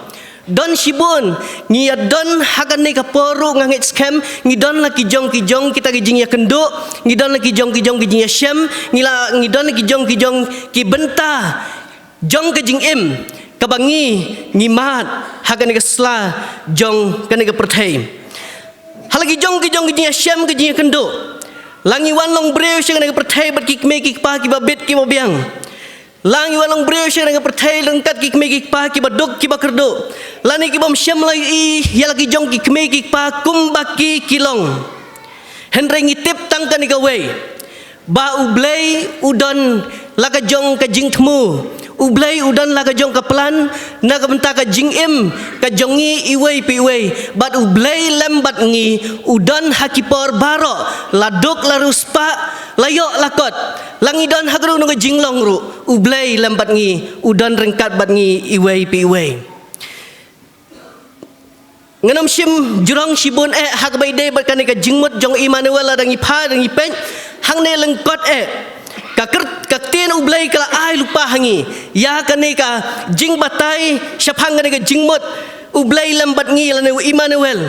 Don shibun, ngi ïa don ha kane ka por ruh nga ngeit skhem, ngi don la ki jong ki jong kita ki jingïakynduh, ngi don la ki jong ki jong ki jingïashem, ngi la, ngi don la ki jong ki jong ki bynta jong ka jingim kaba ngi, ngi mad ha kane ka sla jong kane ka pyrthei. Ha la ki jong ki jong ki jingïashem ki jingïakynduh, la ngi wan long briew sha kane ka pyrthei bad ki kmie ki kpa kiba bit kiba biang. La ngi wan long briew sha kane ka pyrthei ryngkat ki kmie ki kpa kiba duk kiba kyrduh, lane kibym shem la ïohi ïa la ki jong ki kmie ki kpa kumba ki ki long. Hynrei ngi tip tang kane kawei, ba U Blei u don la ka jong ka jingthmu, U Blei u don la ka jong ka plan na ka bynta ka jingim ka jong ngi iwei pa iwei. Bad U Blei lem bad ngi u don ha ki por baroh, la duk la riewspah, la ïoh la kot, la ngi don ha ka ruh nong ka jinglong ruh, U Blei lem bad ngi, u don ryngkat bad ngi iwei pa iwei. Ngan ym shim jrong shibun eh ha kaba ïadei bad kane ka jingmut jong Immanuel, lada ngi peit, lada ngi peit hangne lyngkot eh, ka kyr-, ka ktien U Blei ka la ai lypa ha ngi ïa kane ka jingbatai shaphang kane ka jingmut U Blei lem bad ngi lane u Immanuel.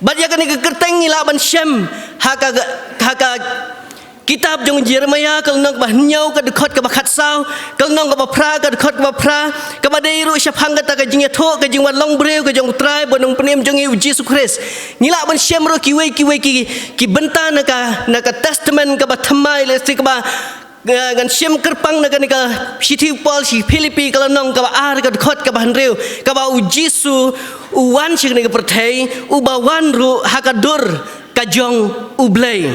Bad ïa kane ka kyrteng ngi lah ban shem ha ka, ha ka kitab jong Jeremiah, ka lynnong kaba hynñiew, ka dkhot kaba khatsaw, ka lynnong kaba phra, ka dkhot kaba phra, kaba dei ruh shaphang kata ka jingïathuh, ka jingwan long briew ka jong U Trai bad Nongpynim jong ngi U Jisu Khrist. Ngi lah ban shem ruh kiwei kiwei ki, ki bynta na ka, na ka Testament kaba thymmai, lehse kaba, eh, ngan shem kyrpang na kane ka shithi u Paul sha ki Philippi, ka lynnong kaba ar, ka dkhot kaba hynriew, kaba U Jisu u wan sha kane ka pyrthei, uba wan ruh ha ka dur ka jong U Blei.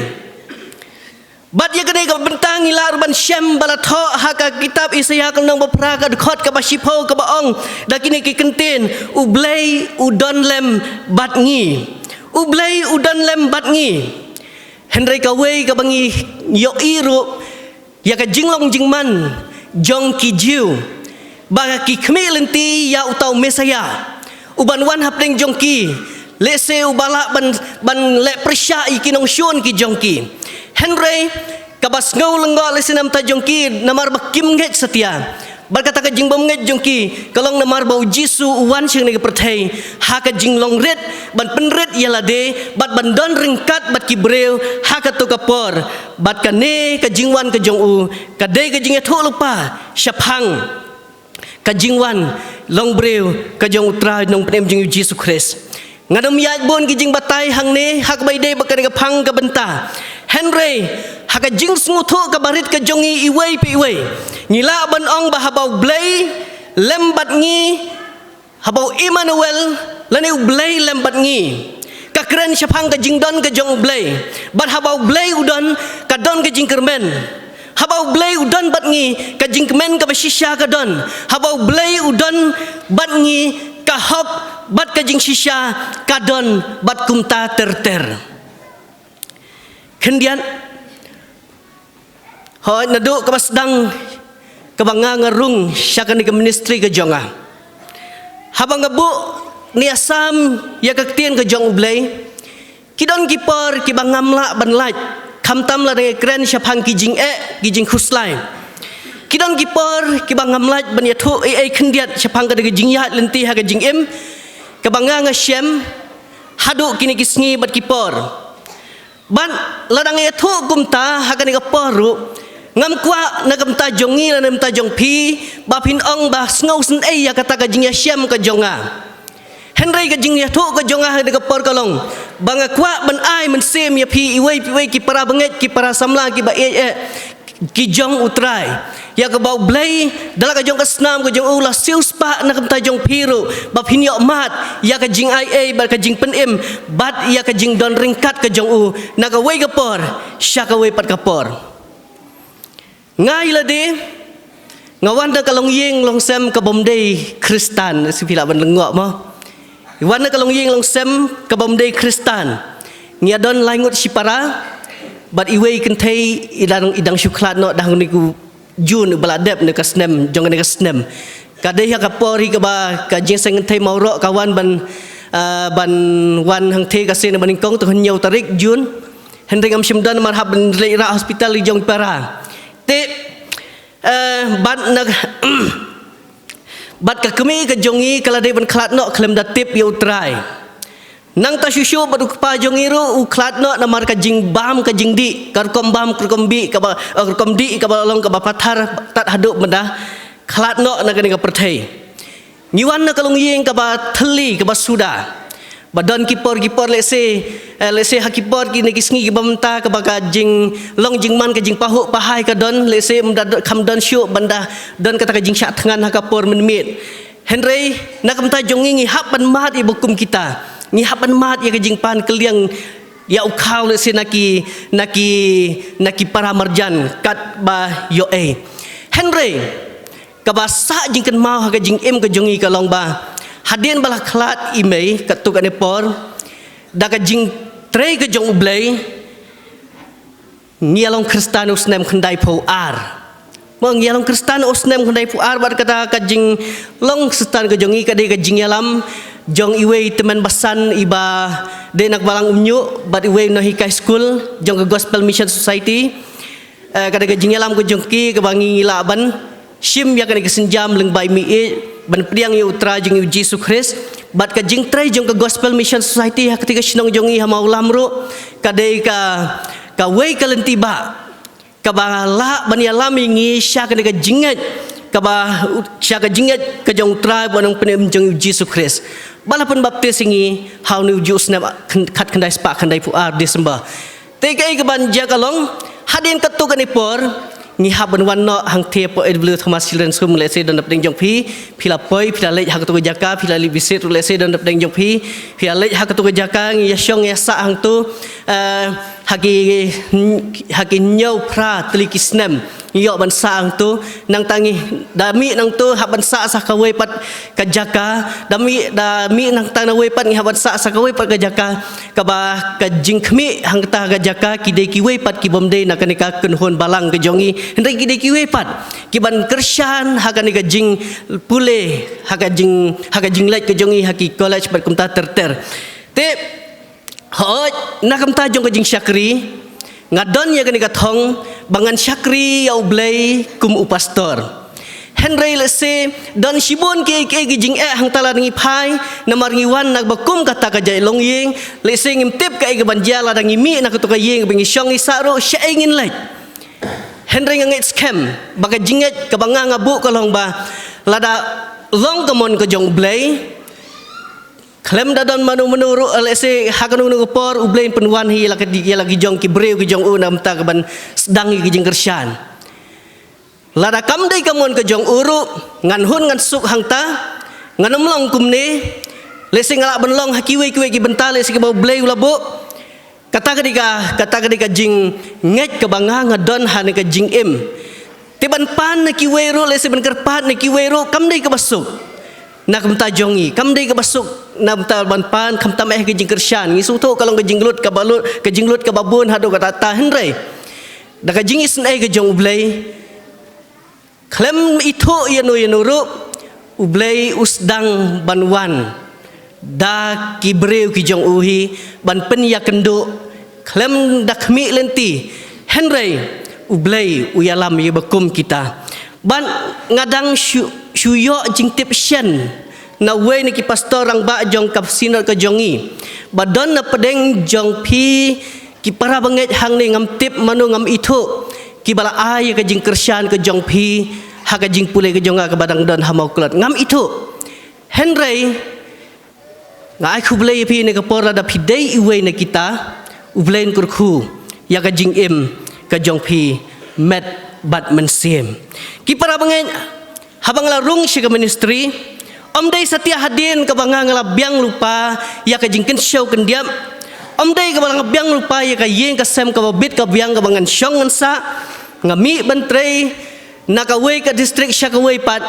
Bad ïa kane ka bynta ngi lah ruh ban shem ba la thoh ha ka kitab Isaiah, ka lynnong ba phra, ka dkhot kaba shiphew, kaba ong da kine ki kyntien: U Blei u don lem bad ngi. U Blei u don lem bad ngi. Hynrei kawei kaba ngi ïohi ruh ïa ka jinglong jingman jong ki Jiw, ba ki khmih lynti ïa uta u Messiah uban wan hapdeng jong ki, lehse uba lah ban, ban leh pyrshah ïa ki nongshun ki jong ki. Hynrei kaba sngew lyngngoh lehse na ka bynta jong ki namar ba kim ngeit satia. Bad kata ka jingbym ngeit jong ki ka long namar ba U Jisu u wan sha kane ka pyrthei ha ka jinglong rit, ban pynrit ïa lade bad ban don ryngkat bad ki briew ha kato ka por. Bad kane ka jingwan ka jong u ka dei ka jingïathuhlypa shaphang ka jingwan long briew ka jong U Trai Nongpynim jong ngi U Jisu Khrist. Ngan ym ïaid bun ki jingbatai hangne ha kaba ïadei bad kane ka phang ka bynta. Hynrei ha ka jingsngewthuh kaba rit ka jong ngi iwei pa iwei, ngi lah ban ong ba haba U Blei lem bad ngi, haba u Immanuel lane U Blei lem bad ngi, ka kren shaphang ka jingdon ka jong U Blei. Bad haba U Blei u don, ka don ka jingkyrmen. Haba U Blei u don bad ngi, ka jingkmen kaba shisha ka don. Haba U Blei u don bad ngi, ka hok bad ka jingshisha ka don bad kumta ter ter. Khyndiat, hooid, naduh kaba sdang kaba nga nga rung sha kane ka ministry ka jong nga, haba nga buh ne ïa sam ïa ka ktien ka jong U Blei, ki don ki por kiba ngam lah ban lait, khamtam lada ngi kren shaphang ki jingeh, ki jingkhuslai. Ki don ki por kiba ngam lait ban ïathuh ei ei khyndiat shaphang kata ka jingïaid lynti ha ka jingim kaba nga nga shem haduh kine ki sngi bad ki por. Bad lada nga ïathuh kumta ha kane ka por ruh, ngam kwah na ka bynta jong ngi lane na ka bynta jong phi ba phin ong ba sngewsynei ïa kata ka jingïashem ka jong nga. Hynrei ka jingïathuh ka jong nga ha kane ka por ka long ba nga kwah ban ai mynsiem ïa phi iwei pa iwei, ki para bangeit, ki para samla kiba ïeit eh ki jong U Trai, ïa kaba U Blei da la ka jong ka snam ka jong u la siewspah na ka bynta jong phi ruh ba phin ïoh mad ïa ka jingai ei bad ka jingpynim bad ïa ka jingdon ryngkat ka jong u na kawei ka por sha kawei pat ka por. Nga ïa lade nga wan na ka longïing longsem kabym dei Khristan, sngewbha lah ban lyngngoh mo. Wan na ka longïing longsem kabym dei Khristan. Ngi ïa don lai ngut shipara bad iwei kynthei i dang, i dang shu khlad noh da hangne u June uba la dep ne ka snem, jong kane ka snem. Ka dei ha ka por hi kaba ka Jingïaseng Kynthei Mawroh ka wan ban, ah, ban wan hangthie ka seng ba nyngkong, te hynñiew tarik June. Hynrei ngam shym don namar hap ban leit rah hospital i jong para. Te, eh, bad na bad ka kmie ka jong ngi ka la dei ban khlad noh khlem da tip ïa U Trai. Nangta shuh shuh bad u kpa jong ngi ruh u khlad noh namar ka jingbam ka jingdih, ka rukom bam ka rukom dih kaba, eh, rukom dih kaba long kaba pathar tad haduh ban da khlad noh na kane ka pyrthei. Ngi wan na ka longïing kaba thylli kaba suda. Ba don ki por ki por lehse, eh, lehse ha ki por kine ki sngi kiba mynta kaba ka jinglong jingman ka jingpahuh pahai ka don, lehse ym da don, kham don shuh ban da don kata ka jingshah thngan ha ka por mynmiet. Hynrei na ka bynta jong ngi ngi hap ban mad ïa ba kum kita. Ngi hap ban mad ïa ka jingpan kylliang ïa u khaw lehse na ki, na ki, na ki para marjan katba ïoh ei. Hynrei kaba sah jingkynmaw ha ka jingim ka jong ngi ka long ba hadien ba la khlad i mei katto katne por, da ka jingtrei ka jong U Blei, ngi ïa long Khristan u snem khyndaiphew ar. Mo, ngi ïa long Khristan u snem khyndaiphew ar, bad kata ka jinglong Khristan ka jong ngi ka dei ka jingïalam jong iwei i tymmen basan iba dei na ka Balang Umñiuh bad iwei i nonghikai skul jong ka Gospel Mission Society. Eh, ka dei ka jingïalam ka jong ki kaba ngi lah ban shim ïa kane ka sienjam lyngba i mei, ban pdiang ïa u Trai jong ngi U Jisu Khrist. Bad ka jingtrei jong ka Gospel Mission Society ha katei ka shnong jong ngi ha Mawlam ruh ka dei ka, kawei ka lynti ba kaba lah ban ïalam ïa ngi sha kane ka jingngeit, kaba, sha ka jingngeit ka jong u Trai bad u Nongpynim jong ngi U Jisu Khrist, ba la pynbaptis ïa ngi ha une u juh snem khat khyndai spah khyndaiphew ar December. Te kaei kaban jia ka long, hadien katto katne por ngi hap ban wan noh hangtei hapoh A W Thomas Children's Home. Lehse don napdeng jong phi, phi la poi, phi la leit ha katto ka jaka, phi la leit visit ruh, lehse don napdeng jong phi, phi la leit ha katto ka jaka, ngi ïa shong ïa sah hangto, eh, ha ki, ha ki hynñiew phra tylli ki snem ngi ïoh ban sah hangto. Nangta ngi da mih nangto hap ban sah sa kawei pat ka jaka, da mih, da mih nangta nawei pat ngi hap ban sah sa kawei pat ka jaka, kaba ka jingkhmih hangta ka jaka ki dei kiwei pat ki bym dei na kane ka kynhun balang ka jong ngi, hynrei ki dei kiwei pat kiban kyrshan ha kane ka jingpule, ha ka jing, ha ka jingleit ka jong ngi ha ki college bad kumta ter ter. Te hooid, na ka bynta jong ka jingshakri, nga don ïa kane ka thong ba ngan shakri ïa U Blei kum u pastor. Hynrei lehse don shibun kiei kiei ki jingeh hangta lada ngi phai, namar ngi wan na kaba kum kata ka jait longïing, lehse ngim tip kaei kaban jia lada ngi mih na kato ka ïing ba ngi shong ngi sah ruh, shaei ngin leit. Hynrei nga ngeit skhem ba ka jingngeit kaba nga nga buh ka long ba lada long ka mon ka jong U Blei, khlem da don mano mano ruh, lehse ha kano kano ka por U Blei un pynwan hi ïa la ki, ïa la ki jong ki briew ki jong u na ka bynta kaban sdang ïa ki jingkyrshan. Lada kam dei ka mon ka jong u ruh, ngan hun ngan suk hangta, ngan ym long kumne. Lehse nga lah ban long ha kiwei kiwei ki bynta lehse kaba U Blei u la buh. Kata ka dei ka, kata ka dei ka jingngeit kaba nga nga don ha kane ka jingim. Te ban pan na kiwei ruh, lehse ban kyrpad na kiwei ruh, kam dei kaba suk na ka bynta jong ngi, kam dei kaba suk na ka bynta ban pan, khamtam eh ka jingkyrshan. Ngi sngewthuh ka long ka jinglut kaba lut, ka jinglut kaba bun haduh katta katta, hynrei da ka jingisynei ka jong U Blei, khlem ithuh ïano ïano ruh, U Blei u sdang ban wan da ki briew ki jong u hi ban pynïakynduh, khlem da khmih lynti. Hynrei U Blei u ïalam ïa ba kum kita. Bad nga dang shu, shu ïoh jingtip shen na uwei na ki pastor rangbah jong ka synod ka jong ngi ba don na pdeng jong phi ki para bangeit hangne, ngam tip mano, ngam ithuh, kiba la ai ïa ka jingkyrshan ka jong phi ha ka jingpule ka jong nga kaba dang don ha Mawklet, ngam ithuh. Hynrei nga ai khublei ïa phi ne ka por lada phi dei iwei na kita, U Blei un kyrkhu ïa ka jingim ka jong phi met bad mynsiem. Ki para bangeit, haba nga la rung sha ka ministry, ym dei satia hadien kaba nga nga la biang lypa ïa ka jingkynshew kyndiap, ym dei kaba la nga biang lypa ïa ka ïing ka sem kaba bit ka biang kaba ngan shong ngan sah, nga mih ban trei na kawei ka district sha kawei pat.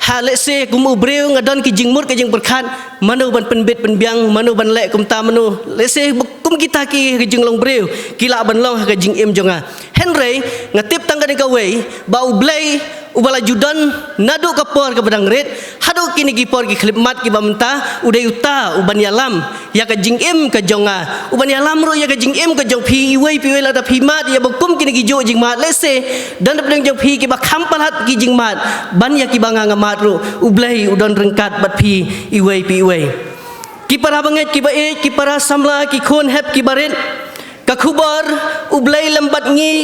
Ha, lehse kum u briew nga don ki jingmut ka jingpyrkhat, mano ban pynbit pynbiang, mano ban leh kumta, mano. Lehse ba kum kita ki, ki jinglong briew ki lah ban long ha ka jingim jong nga. Hynrei nga tip tang kane kawei, ba U Blei uba la ju don naduh ka por kaba dang rit haduh kine ki por ki khyllipmat kiba mynta, u dei uta uban ïalam ïa ka jingim ka jong nga, uban ïalam ruh ïa ka jingim ka jong phi iwei pa iwei. Lada phi mad ïa ba kum kine ki juh jingmad, lehse don hapdeng jong phi kiba kham palat ki jingmad ban ïa kiba nga nga mad ruh, U Blei u don ryngkat bad phi iwei pa iwei. Ki para bangeit kiba ïeit, ki para samla, ki khun hep kiba rit, ka khubor U Blei lem bad ngi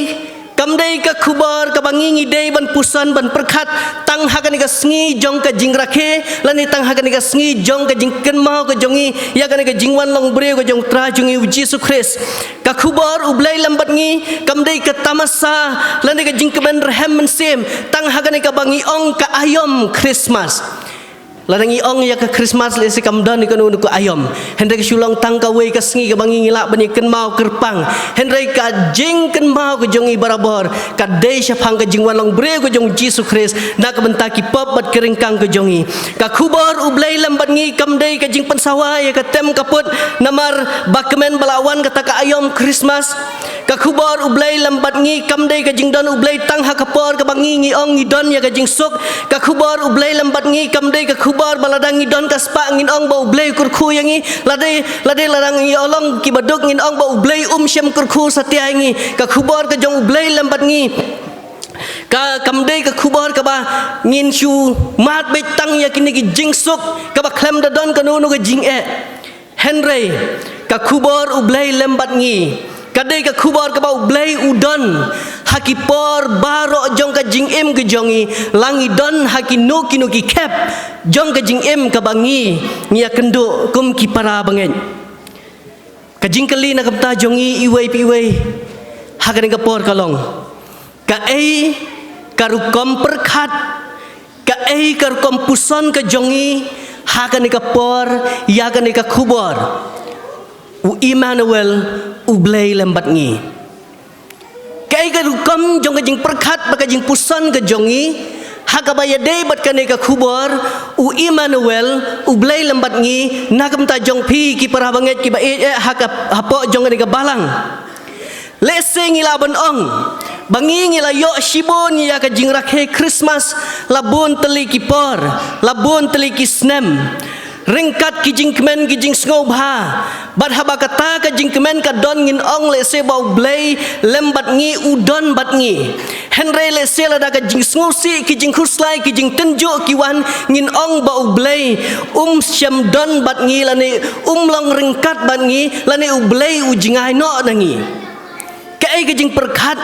kam dei ka khubor kaba ngi ngi dei ban puson ban pyrkhat tang ha kane ka sngi jong ka jingrakhe lane tang ha kane ka sngi jong ka jingkynmaw ka jong ngi ïa kane ka jingwan long briew ka jong U Trai jong ngi U Jisu Khrist. Ka khubor U Blei lem bad ngi kam dei ka tamasa lane ka jingkmen rhem mynsiem tang ha kane kaba ngi ong ka aïom Christmas. Lada ngi ong ïa ka Christmas lehse kam don ïa kano kano ka aïom. Hynrei ka shu long tang kawei ka sngi kaba ngi ngi lah ban ïa kynmaw kyrpang. Hynrei ka jingkynmaw ka jong ngi barabor ka dei shaphang ka jingwan long briew ka jong Jisu Khrist na ka bynta ki pop bad ki ryngkang ka jong ngi. Ka khubor U Blei lem bad ngi kam dei ka jingpynsawa ïa ka tem ka put namar ba kmen ba la wan kata ka aïom Christmas. Ka khubor U Blei lem bad ngi kam dei ka jingdon U Blei tang ha ka por kaba ngi ngi ong ngi don ïa ka jingsuk. Ka khubor U Blei lem bad ngi kam dei ka khubor ba lada ngi don ka spah ngin ong ba U Blei kyrkhu ïa ngi. Lada, lada lada ngi ïa long kiba duk ngin ong ba U Blei um shym kyrkhu satia ïa ngi. Ka khubor ka jong U Blei lem bad ngi ka kam dei ka khubor kaba ngin shu mad beit tang ïa kine ki jingsuk kaba khlem da don kano kano ka jingeh. Hynrei ka khubor U Blei lem bad ngi ka dei ka khubor kaba U Blei u don ha ki por baroh jong ka jingim ka jong ngi, la ngi don ha kino kino ki khep jong ka jingim kaba ngi ngi ïa kynduh kum ki para bangeit. Ka jingkylli na ka bynta jong ngi iwei pa iwei ha kane ka por ka long, kaei ka rukom pyrkhat, kaei ka rukom puson ka jong ngi ha kane ka por ïa kane ka khubor U Immanuel, U Blei lem bad ngi? Kaei ka rukom jong ka jingpyrkhat bad ka jingpuson ka jong ngi ha kaba ïadei bad kane ka khubor U Immanuel, U Blei lem bad ngi, na ka bynta jong phi ki para bangeit kiba ïeit eh ha ka hapoh jong kane ka balang? Lehse ngi lah ban ong ba ngi ngi la ïoh shibun ïa ka jingrakhe Christmas la bun tylli ki por, la bun tylli ki snem, ryngkat ki jingkmen ki jingsngewbha. Bad haba kata ka jingkmen ka don ngin ong lehse ba U Blei lem bad ngi, u don bad ngi. Hynrei lehse lada ka jingsngewsih, ki jingkhuslai, ki jingtynjuh ki wan, ngin ong ba U Blei um shym don bad ngi lane um long ryngkat bad ngi lane U Blei u jngai noh na ngi. Kaei ka jingpyrkhat,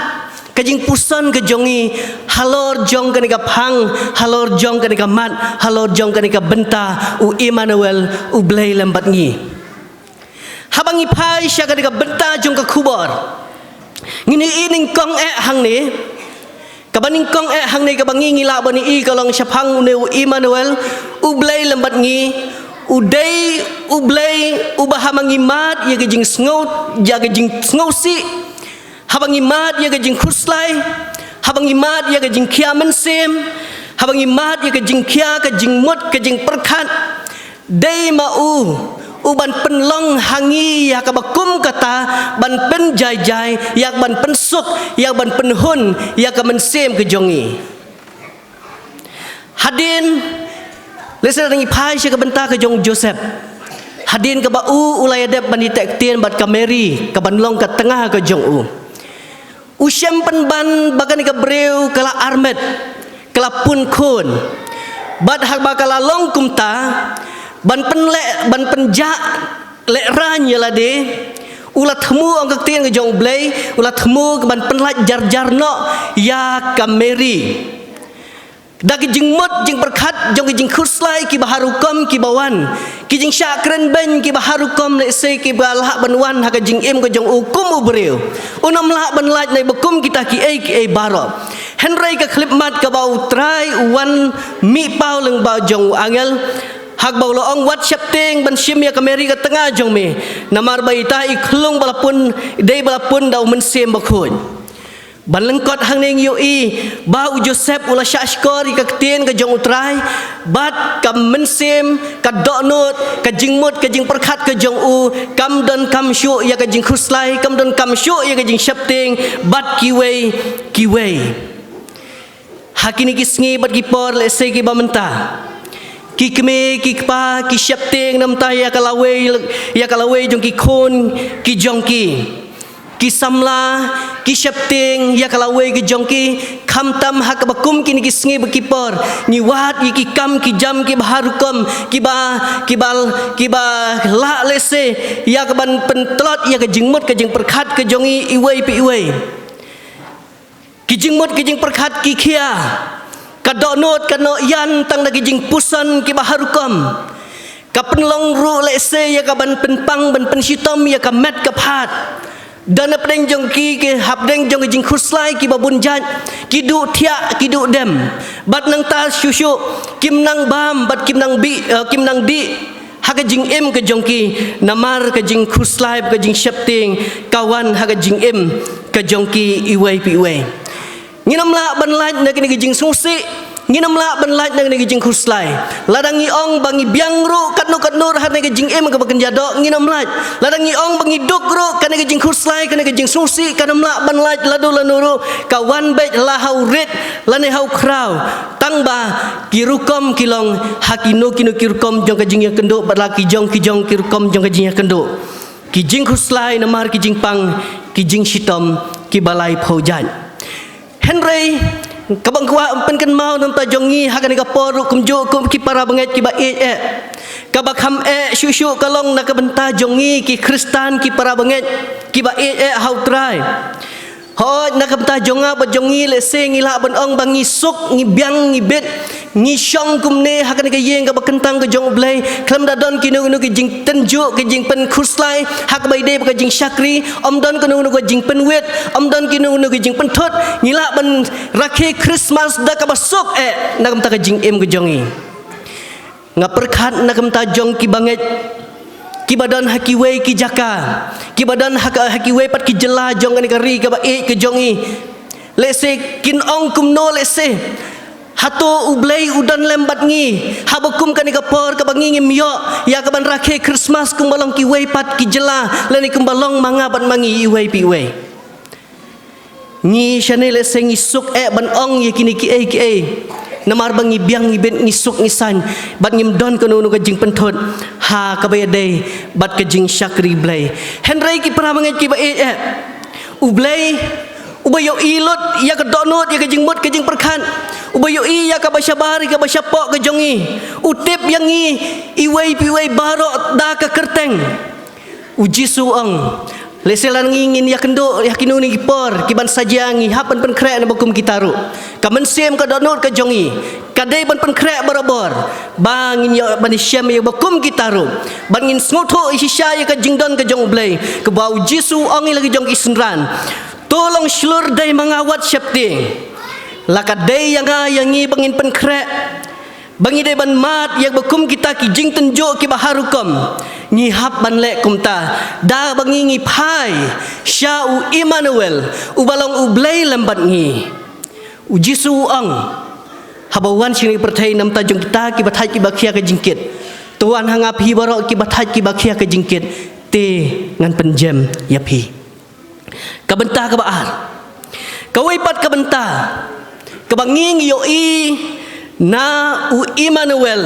ka jingpuson ka jong ngi halor jong kane ka phang, halor jong kane ka mat, halor jong kane ka bynta U Immanuel, U Blei lem bad ngi? Haba ngi phai sha kane ka bynta jong ka khubor, ngin ïohi nyngkong eh hangne. Kaba nyngkong eh hangne kaba ngi ngi lah ban ïohi ka long shaphang une U Immanuel, U Blei lem bad ngi, u dei U Blei uba haba ngi mad ïa ka jingsngew, ïa ka jingsngewsih, haba ngi mad ïa ka jingkhuslai, haba ngi mad ïa ka jingkhia mynsiem, haba ngi mad ïa ka jingkhia, ka jingmut, ka jingpyrkhat, dei ma u u ban pynlong ha ngi ïa kaba kum kata, ban pynjai jai, ïa ban pynsuk, ïa ban pynhun ïa ka mynsiem ka jong ngi. Hadien, lehse ngi phai sha ka bynta ka jong u Joseph. Hadien kaba u u la ïadep ban ïateh ktien bad ka Mary, ka ban long ka tnga ka jong u, u shem pynban ba kane ka briew ka la armet, ka la pun khun. Bad haba ka la long kumta, ban pynleh, ban pynjah lehraiñ ïa lade, u la thmu, ong ka ktien ka jong U Blei, u la thmu ka ban pynlait jar jar noh ïa ka Mary. Da ki jingmut jingpyrkhat jong ki jingkhuslai kiba har rukom kiba wan, ki jingshah kren beiñ kiba har rukom lehse kiba lah ban wan ha ka jingim ka jong u kum u briew, un ym lah ban lait na ba kum kita kiei kiei baroh. Hynrei ka khyllipmat kaba U Trai u wan mih paw lyngba jong u angel, haba u la ong, wat sheptieng ban shim ïa ka Mary ka tnga jong me, namar ba ita i khyllung ba la pun, dei ba la pun da U Mynsiem Bakhuid. Ban lyngkot hangne ngi ïohi ba u Joseph u la shah shkor ïa ka ktien ka jong U Trai, bad ka mynsiem, ka dohnud, ka jingmut, ka jingpyrkhat ka jong u kam don kam shuh ïa ka jingkhuslai, kam don kam shuh ïa ka jingsheptieng bad kiwei kiwei. Ha kine ki sngi bad ki por lehse kiba mynta, ki kmie ki kpa ki sheptieng namar ïa ka lawei, ïa ka lawei jong ki khun ki jong ki. Ki samla ki sheptieng ïa ka lawei ki jong ki, khamtam ha kaba kum kine ki sngi bad ki por ngi wad ïa ki kam ki jam kiba har rukom, kiba, kiba, kiba lah lehse ïa ka ban pyntlot ïa ka jingmut ka jingpyrkhat ka jong i iwei pa iwei. Ki jingmut ki jingpyrkhat ki khia, ka dohnud ka noh ïan tang da ki jingpuson kiba har rukom. Ka pynlong ruh lehse ïa ka ban pynpang ban pynshitom ïa ka met ka phad. Don hapdeng jong ki, ki hapdeng jong ki jingkhuslai kiba bun jait, ki duh thiah, ki duh dem. Bad nangta shuh shuh, kim nang bam, bad kim nang bi, eh, kim nang dih ha ka jingim ka jong ki, namar ka jingkhuslai, ka jingsheptieng ka wan ha ka jingim ka jong ki iwei pa iwei. Ngin ym lah ban lait na kane ka jingsngewsih, ngin ym lah ban lait na kane ka jingkhuslai. Lada ngi ong ba ngi biang ruh katno katno ha kane ka jingim kaba kynja doh, ngin ym lait. Lada ngi ong ba ngi duk ruh kane ka jingkhuslai, kane ka jingsngewsih, kan ym lah ban lait lano lano ruh, ka wan beit la ha u rit lane ha u khraw. Tang ba ki rukom ki long ha kino kino ki rukom jong ka jingïakynduh, bad la ki jong ki jong ki rukom jong ka jingïakynduh. Ki jingkhuslai namar ki jingpang, ki jingshitom kiba laiphew jait. Hynrei kaba nga kwah pynkynmaw na ka bynta jong ngi ha kane ka por ruh kumjuh kum ki para bangeit kiba ïeit eh, kaba kham eh shuh shuh ka long na ka bynta jong ngi ki Khristan, ki para bangeit kiba ïeit eh ha u Trai. Hooid, na ka bynta jong nga bad jong ngi, lehse ngi lah ban ong ba ngi suk, ngi biang, ngi bit, ngi shong kumne ha kane ka ïing kaba kyntang ka jong U Blei, khlem da don kino kino ki jingtynjuh, ki jingpynkhuslai ha kaba ïadei bad ka jingshakri, ym don kino kino ki jingpynwit, ym don kino kino ki jingpynthut, ngi lah ban rakhe Khristmas da kaba suk eh na ka bynta ka jingim ka jong ngi. Nga pyrkhat na ka bynta jong ki bangeit kiba don ha kiwei ki jaka, kiba don ha ka, ha kiwei pat ki jylla jong kane ka ri kaba ïeit ka jong ngi. Lehse kin ong kumno, lehse, hato U Blei u don lem bad ngi haba kum kane ka por kaba ngi ngim ïoh ïa kaban rakhe Khristmas kumba long kiwei pat ki jylla, lane kumba long ma nga bad ma ngi iwei pa iwei? Ngi shane lehse ngi suk eh ban ong ïa kine kiei kiei, namar ba ngi biang, ngi bit, ngi suk, ngi saiñ, bad ngim don kano kano ka jingpynthut ha kaba ïadei bad ka jingshakri Blei. Hynrei ki para bangeit kiba ïeit eh, U Blei uba ïohi lut ïa ka dohnud, ïa ka jingmut ka jingpyrkhat, uba ïohi ïa kaba shabar, ïa kaba shapoh ka jong ngi, u tip ïa ngi iwei pa iwei baroh da ka kyrteng. U Jisu u ong, lehse lada ngi ngin ïakynduh ïa kino kino ki por kiban sa jia, ngi hap ban pynkhreh na ba kum kita ruh. Ka mynsiem ka dohnud ka jong ngi ka dei ban pynkhreh barabor, ba ngin ïoh ban ïashem ïa ba kum kita ruh, ban ngin sngewthuh shisha ïa ka jingdon ka jong U Blei, kaba U Jisu u ong ïa la ki jong ki synran, to long shlur dei ma nga wat sheptieng. La ka dei ïa nga ïa ngi ba ngin pynkhreh, ba ngi dei ban mad ïa ba kum kita ki jingtynjuh kiba har rukom, ngi hap ban leh kumta, da ba ngi ngi phai sha u Immanuel, uba long U Blei lem bad ngi. U Jisu u ong, haba wan sha kane ka pyrthei na ka bynta jong kita kiba thait kiba khia ka jingkit, to wan ha nga phi baroh kiba thait kiba khia ka jingkit, te ngan pynjem ïa phi. Ka bynta kaba ar, kawei pat ka bynta kaba ngi ngi ïohi na u Immanuel,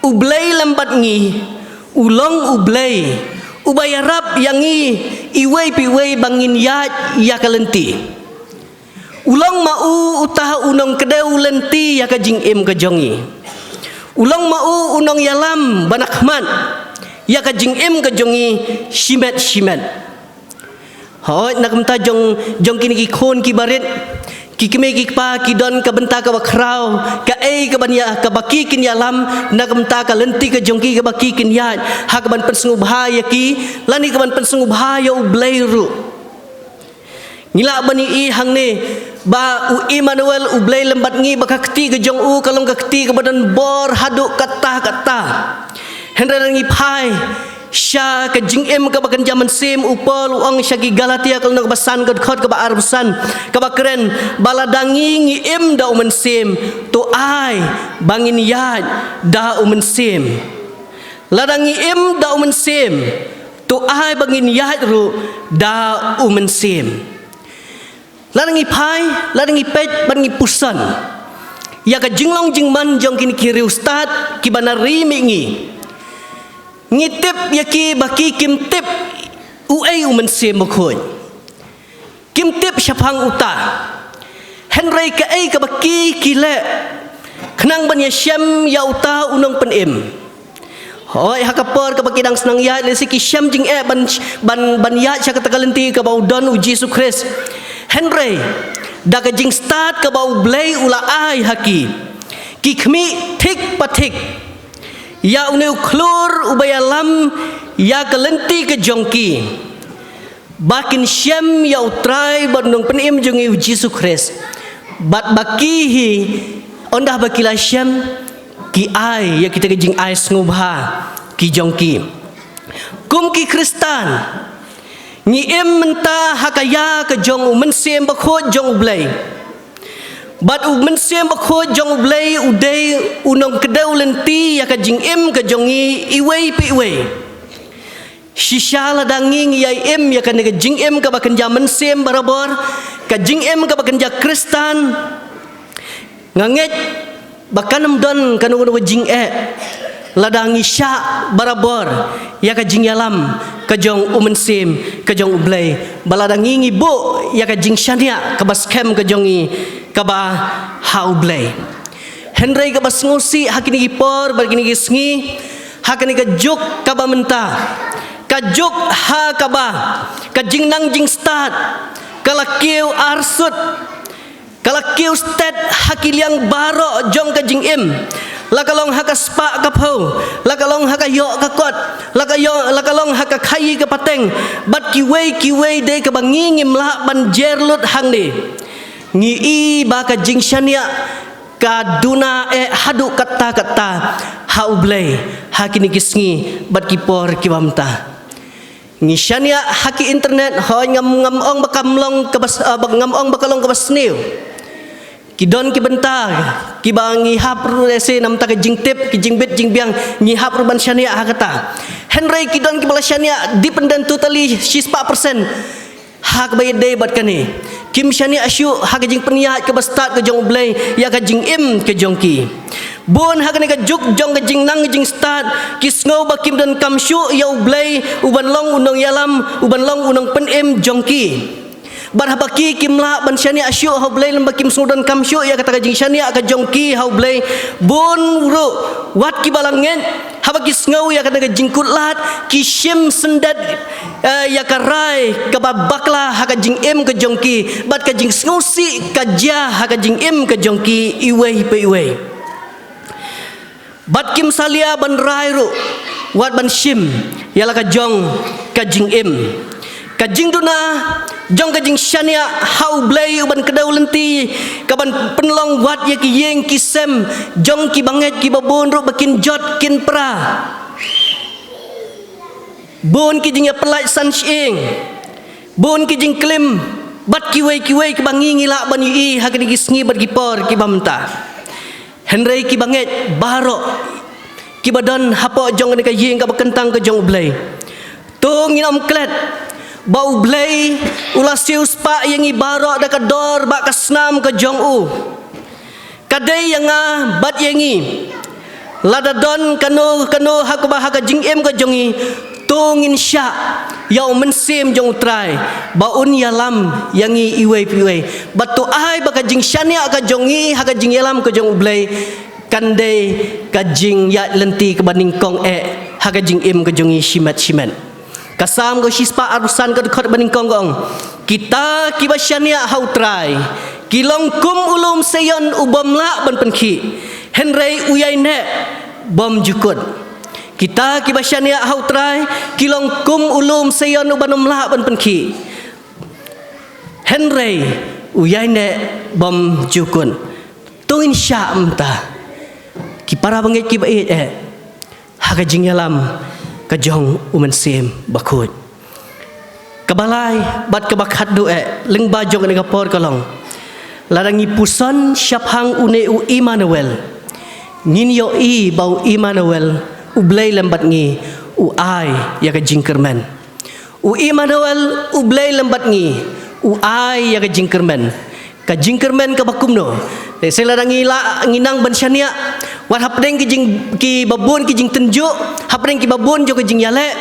U Blei lem bad ngi, u long U Blei uba ïarap ïa ngi iwei pa iwei ba ngin ïaid ïa ka lynti. U long ma u uta u nongkdew lynti ïa ka jingim ka jong ngi. U long ma u u nongïalam ba na khmat ïa ka jingim ka jong ngi shimet shimet. Hooid, na ka bynta jong, jong kine ki khun kiba rit, ki kmie ki kpa ki don ka bynta kaba khraw, kaei kaban ïa, kaba ki kin ïalam na ka bynta ka lynti ka jong ki, kaba ki kin ïaid, ha kaban pynsngewbha ïa ki, lane kaban pynsngewbha ïa U Blei ruh. Ngi lah ban ïohi hangne ba u Immanuel, U Blei lem bad ngi, ba ka kti ka jong u ka long ka kti kaba don bor haduh katta katta. Hynrei lada ngi phai sha ka jingim kaba kynja mynsiem, u Paul u ong sha ki Galatia ka lynnong kaba san, ka dkhot kaba arphew san, kaba kren ba lada ngi ngi im da u Mynsiem, to ai ba ngin ïaid da u Mynsiem. Lada ngi im da u Mynsiem, to ai ba ngin ïaid ruh da u Mynsiem. Lada ngi phai, lada ngi peit bad ngi pyrshang ïa ka jinglong jingman jong kine ki riewstad kiba na ri mihngi, ngi tip ïa ki ba ki kim tip uei u Mynsiem Bakhuid. Kim tip shaphang uta. Hynrei kaei kaba ki ki leh khnang ban ïashem ïa uta u Nongpynim? Hooid, ha ka por kaba ki dang sdang ïaid, lehse ki shem jingeh ban, ban, ban ïaid sha kata ka lynti kaba u don u Jisu Khrist. Hynrei da ka jingstad kaba U Blei u la ai ha ki, ki khmih thik pa thik ïa une u khlur uba ïalam ïa ka lynti ka jong ki. ba kin shem ïa U Trai bad U Nongpynim jong ngi U Jisu Khrist. Bad ba ki hi, ynda ba ki la shem, ki ai ïa kita ki jingai sngewbha ki jong ki. Kum ki Khristan, ngi im mynta ha ka ïa ka jong U Mynsiem Bakhuid jong U Blei. Bad U Mynsiem Bakhuid jong U Blei u dei u nongkdew lynti ïa ka jingim ka jong ngi iwei pa iwei. Shisha lada ngi ngi ïai im ïa kane ka jingim kaba kynja mynsiem barabor, ka jingim kaba kynja Khristan, nga ngeit ba kan ym don kano kano ka jingeh lada ngi shah barabor ïa ka jingïalam ka jong U Mynsiem ka jong U Blei, ba lada ngi ngi buh ïa ka jingshaniah kaba skhem ka jong ngi kaba ha U Blei. Hynrei kaba sngewsih ha kine ki por bad kine ki sngi, ha kane ka juk kaba mynta, ka juk ha kaba ka jingnang jingstad ka la kiew arsut, ka la kiew stet ha ki liang baroh jong ka jingim. La ka long ha ka spah ka phew, la ka long ha ka ïoh ka kot, la ka ïoh, la ka long ha ka khaïi ka pateng, bad kiwei kiwei de kaba ngi ngim lah ban jer lut hangne. Ngi i ba ka jingshaniah ka duna eh haduh katta katta ha U Blei ha kine ki sngi bad ki por kiba mynta. Ngi shaniah ha ki internet, hooid, ngam, ngam ong ba kam long kaba s-, ah, ba ngam ong ba ka long kaba sniew. Ki don ki bynta kiba ngi hap ruh lehse namar ka jingtip, ki jingbit jingbiang, ngi hap ruh ban shaniah ha kata. Hynrei ki don kiba la shaniah dependent totally shispah percent ha kaba ïadei bad kane. Kim shaniah shuh ha ka jingpynïaid kaba stad ka jong U Blei ïa ka jingim ka jong ki. Bun ha kane ka juk jong ka jingnang jingstad ki sngew ba kim donkam shuh ïa U Blei uban long u nongïalam, uban long u nongpynim jong ki. Bad haba ki kim lah ban shaniah shuh ha U Blei lymba kim sngew donkam shuh ïa kata ka jingshaniah ka jong ki ha U Blei, bun ruh wat kiba la ngeit, haba ki sngew ïa kata ka jingkutlad, ki shim syndet, eh, ïa ka rai kaba bakla ha ka jingim ka jong ki, bad ka jingsngewsih ka jia ha ka jingim ka jong ki iwei pa iwei. Bad kim salia ban rai ruh wat ban shim ïa la ka jong ka jingim. Ka jingduna jong ka jingshaniah ha U Blei uban kdew lynti ka ban pynlong wat ïa ki ïing ki sem jong ki bangeit kiba bun ruh ba kin jot kin pra. Bun ki jingïapyllait san shyieng, bun ki jingklim, bad kiwei kiwei kiba ngi ngi lah ban ïohi ha kine ki sngi bad ki por kiba mynta. Hynrei ki bangeit baroh kiba don hapoh jong kane ka ïing kaba kyntang ka jong U Blei, to ngin ym klet ba U Blei u la siewspah ïa ngi baroh da ka dor bad ka snam ka jong u. Ka dei ïa nga bad ïa ngi. Lada don kano kano ha kaba ha ka jingim ka jong ngi, to ngin shah ïa U Mynsiem jong U Trai ba un ïalam ïa ngi iwei pa iwei. Bad to ai ba ka jingshaniah ka jong ngi ha ka jingïalam ka jong U Blei kan dei ka jingïaid lynti kaba nyngkong eh ha ka jingim ka jong ngi shimet shimet. Ka Salm ka shispah arphew san ka dkhot ba nyngkong ka ong, kita kiba shaniah ha U Trai ki long kum u lum Seion u bym lah ban pynkhih, hynrei u ïaineh bym jukut. Kita kiba shaniah ha U Trai ki long kum u lum Seion u bym lah ban pynkhih, hynrei u ïaineh bym jukut. To ngin shah mynta, ki para bangeit kiba ïeit eh, ha ka jingïalam ka jong U Mynsiem Bakhuid. Kaba lai bad kaba khatduh eh lyngba jong kane ka por ka long, lada ngi puson shaphang une U Immanuel, ngin ïohi ba U Immanuel, U Blei lem bad ngi, u ai ïa ka jingkyrmen. U Immanuel, U Blei lem bad ngi, u ai ïa ka jingkyrmen. Ka jingkyrmen kaba kumno? Lehse lada ngi lah ngi nang ban shaniah wat hapdeng ki jing, kiba bun ki jingtynjuh, hapdeng kiba bun jong ka jingïaleh,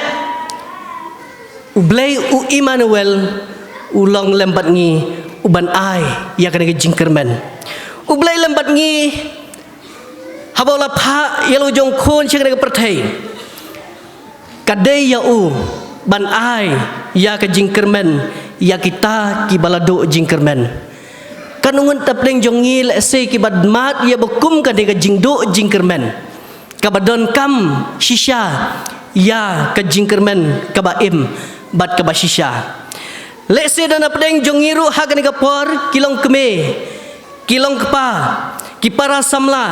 U Blei U Immanuel u long lem bad ngi, u ban ai ïa kane ka jingkyrmen. U Blei lem bad ngi, haba u la phah ïa la u jong u khun sha kane ka pyrthei, ka dei ïa u ban ai ïa ka jingkyrmen ïa kita kiba la duh jingkyrmen. Kan ym ngut hapdeng jong ngi lehse kiba mad ïa ba kum kane ka jingduh jingkyrmen, kaba donkam shisha ïa ka jingkyrmen kaba im bad kaba shisha. Lehse don hapdeng jong ngi ruh ha kane ka por ki long kmie, ki long kpa, ki para samla,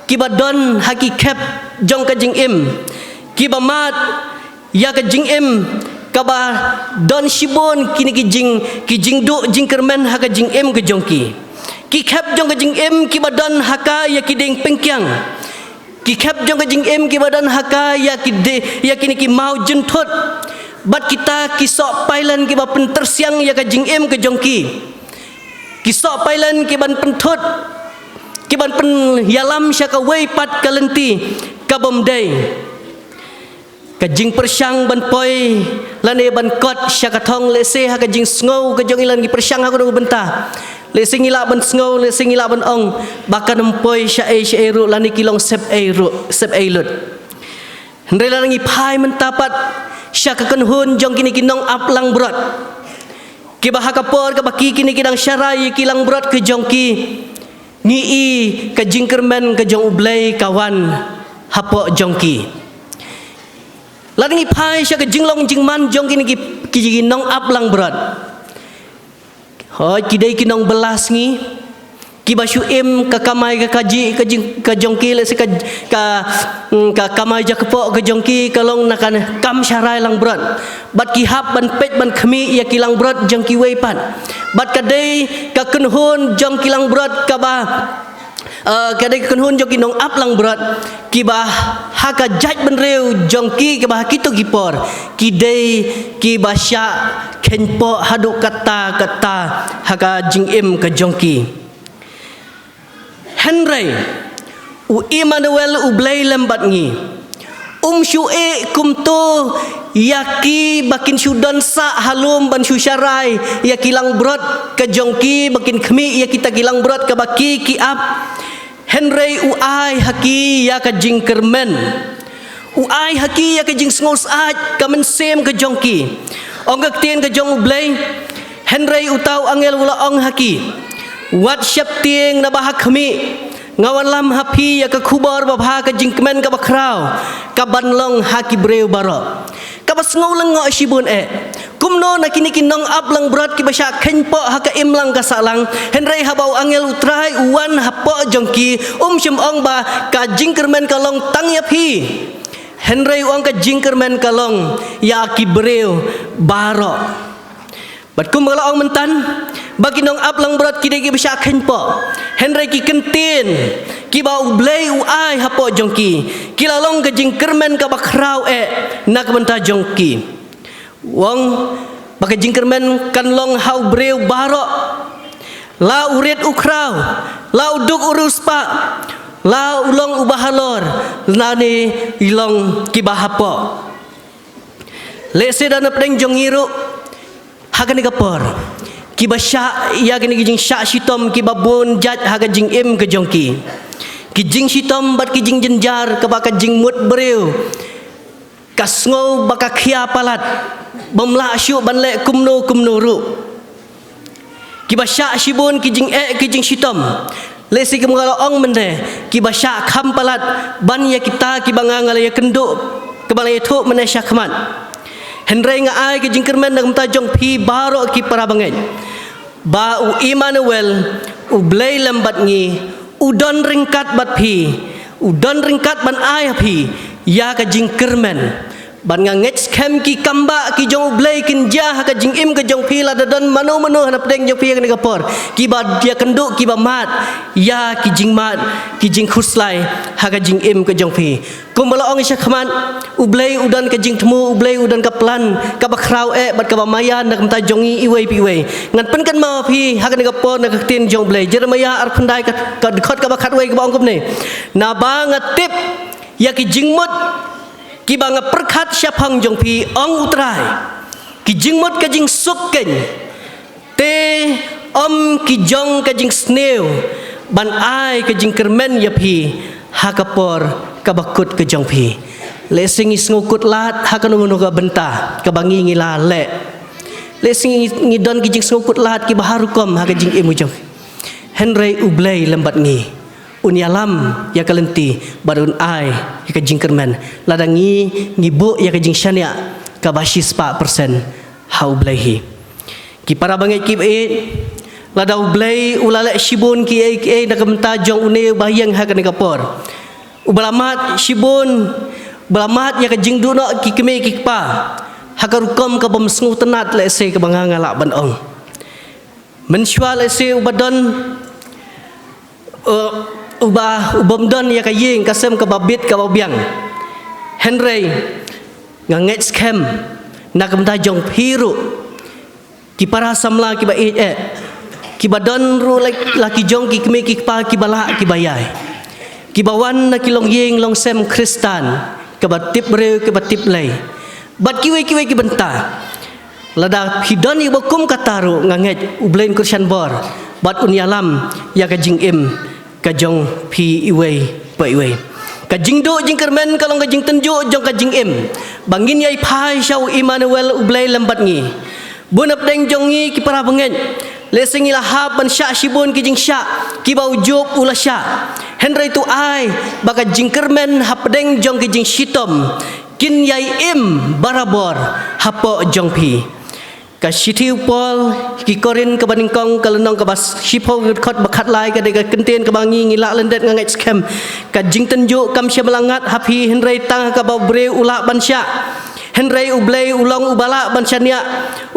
kiba don ha ki khep jong ka jingim, kiba mad ïa ka jingim, kaba don shibun kine ki jing, ki jingduh jingkyrmen ha ka jingim ka jong ki. Ki khep jong ka jingim kiba don ha ka ïa ki dieng pyngkiang. Ki khep jong ka jingim kiba don ha ka ïa ki de, ïa kine ki maw jynthut. Bad kita ki soh pailen kiba pyntyrsiang ïa ka jingim ka jong ki. Ki soh pailen kiban pynthut, kiban pynïalam sha kawei pat ka lynti ka bym dei. Ka jingpyrshang ban poi lane ban kot sha ka thong, lehse ha ka jingsngew ka jong ngi lada ngi pyrshang ha kano ka bynta, lehse ngi lah ban sngew, lehse ngi lah ban ong ba kan ym poi shaei shaei ruh lane ki long sepei ruh, sepei lut. Hynrei lada ngi phai mynta pat sha ka kynhun jong kine ki nongap langbrot, kiba ha ka por kaba ki kine ki dang sharai ïa ki langbrot ka jong ki, ngi i ka jingkyrmen ka jong U Blei ka wan hapoh jong ki. Lada ngi phai sha ka jinglong jingman jong kine ki, ki nongap langbrot, hooid, ki dei ki nongbylla sngi, kiba shu im ka kamai ka kajih ka jing, ka jong ki, lehse ka, ka, mm, ka kamai jakpoh ka jong ki ka long na ka kam sharai langbrot. Bad ki hap ban peit ban khmih ïa ki langbrot jong kiwei pat. Bad ka dei ka kynhun jong ki langbrot kaba, eh, ka dei ka kynhun jong ki nongap langbrot kiba ha ka jaitbynriew jong ki, kiba ha kito ki por ki dei kiba shah kheiñpoh haduh katta katta ha ka jingim ka jong ki. Hynrei u Immanuel, U Blei lem bad ngi, um shu ïeh kumto ïa ki ba kin shu don sah ha lum ban shu sharai ïa ki langbrot ka jong ki, ba kin khmih ïa kita ki langbrot kaba ki, ki ap. Hynrei u ai ha ki ïa ka jingkyrmen. U ai ha ki ïa ka jingsngewsih ka mynsiem ka jong ki. Ong ka ktien ka jong U Blei, hynrei uta u angel u la ong ha ki, wat sheptieng, naba ha khmih nga wanlam ha phi ïa ka khubor babha ka jingkmen kaba khraw kaban long ha ki briew baroh. Kaba sngew lyngngoh shibun eh. Kumno na kine ki nongap langbrot kiba shah kheiñpoh ha ka imlang ka sahlang, hynrei haba u angel U Trai u wan hapoh jong ki, um shym ong ba ka jingkyrmen ka long tang ïa phi. Hynrei u ong ka jingkyrmen ka long ïa ki briew baroh. Bad kumba la ong mynta, ba ki nongap langbrot ki dei kiba shah kheiñpoh. Hynrei ki kyntien kiba U Blei u ai hapoh jong ki, ki la long ka jingkyrmen kaba khraw eh na ka bynta jong ki. U ong ba ka jingkyrmen kan long ha u briew baroh. La u rit u khraw, la u duk u riewspah, la u long uba halor, lane i long kiba hapoh. Lehse don hapdeng jong ngi ruh ha kane ka por kiba shah ïa kine ki jingshah shitom kiba bun jait ha ka jingim ka jong ki. Ki jingshitom bad ki jingjynjar kaba ka jingmut briew ka sngew ba ka khia palat, bym lah shuh ban leh kumno kumno ruh. Kiba shah shibun ki jingeh ki jingshitom. Lehse kumba la ong mynne, kiba shah kham palat ban ïa kita kiba nga nga la ïakynduh, kiba la ïathuh mynne shakhmat. Hynrei nga ai ka jingkyrmen na ka bynta jong phi baroh ki para bangeit, ba u Immanuel, U Blei lem bad ngi, u don ryngkat bad phi, u don ryngkat ban ai ha phi ïa ka jingkyrmen. Bad nga ngeit skhem ki kambah ki jong U Blei kin jia ha ka jingim ka jong phi, lada don mano mano ha napdeng jong phi ha kane ka por kiba ïakynduh, kiba mad ïa ki jingmad, ki jingkhuslai ha ka jingim ka jong phi. Kumba la ong shakhmat, U Blei u don ka jingthmu, U Blei u don ka plan kaba khraw eh bad kaba maïan na ka bynta jong ngi iwei pa iwei. Ngan pynkynmaw phi ha kane ka por na ka ktien jong U Blei, Jeremiah arphew khyndai ka, ka dkhot kaba khatwei, kaba ong kumne: Naba nga tip ïa ki jingmut kiba nga pyrkhat shaphang jong phi, ong U Trai, ki jingmut ka jingsuk keiñ, te ym ki jong ka jingsniew, ban ai ka jingkyrmen ïa phi ha ka por kaba kut ka jong phi. Lehse ngi sngewkhuslai ha kano kano ka bynta kaba ngi ngi la leh. Lehse ngi, ngi don ki jingsngewkhuslai kiba ha rukom ha ka jingim ka jong ngi. Hynrei U Blei lem bad ngi, un ïalam ïa ka lynti bad un ai ïa ka jingkyrmen lada ngi, ngi buh ïa ka jingshaniah kaba shispah persen ha U Blei hi. Ki para bangeit kiba ïeit, lada U Blei u la leh shibun kiei kiei na ka bynta jong une uba ïeng ha kane ka por, uba la mad shibun, uba la mad ïa ka jingduh noh ki kmie ki kpa ha ka rukom kaba ym sngewtynnat, lehse kaba nga nga lah ban ong. Mynshuwa lehse uba don, uh, uba, u bym don ïa ka ïing ka sem kaba bit kaba biang. Hynrei nga ngeit skhem na ka bynta jong phi ruh, ki para samla kiba ïeit eh, kiba don ruh la, la ki jong ki kmie ki kpa kiba lah kiba ïai, kiba wan na ki longïing longsem Khristan, kaba tip briew kaba tip Blei, bad kiwei kiwei ki bynta. Lada phi don ïa ba kum kata ruh, nga ngeit U Blei un kyrshan bor bad un ïalam ïa ka jingim ka jong phi iwei pa iwei. Ka jingduh jingkyrmen ka long ka jingtynjuh jong ka jingim ba ngin ïai phai sha u Immanuel, U Blei lem bad ngi. Bun hapdeng jong ngi ki para bangeit, lehse ngi la hap ban shah shibun ki jingshah kiba u Job u la shah. Hynrei to ai ba ka jingkyrmen hapdeng jong ki jingshitom kin ïai im barabor hapoh jong phi. Ka shithi u Paul ki Korinth kaba nyngkong, ka lynnong kaba shiphew, ka dkhot ba khatlai, ka dei ka kyntien kaba ngi ngi lah lyndet, nga ngeit skhem. Ka jingtynjuh kam shym la ngat ha phi, hynrei tang ha kaba u briew u lah ban shah. Hynrei U Blei u long uba lah ban shaniah,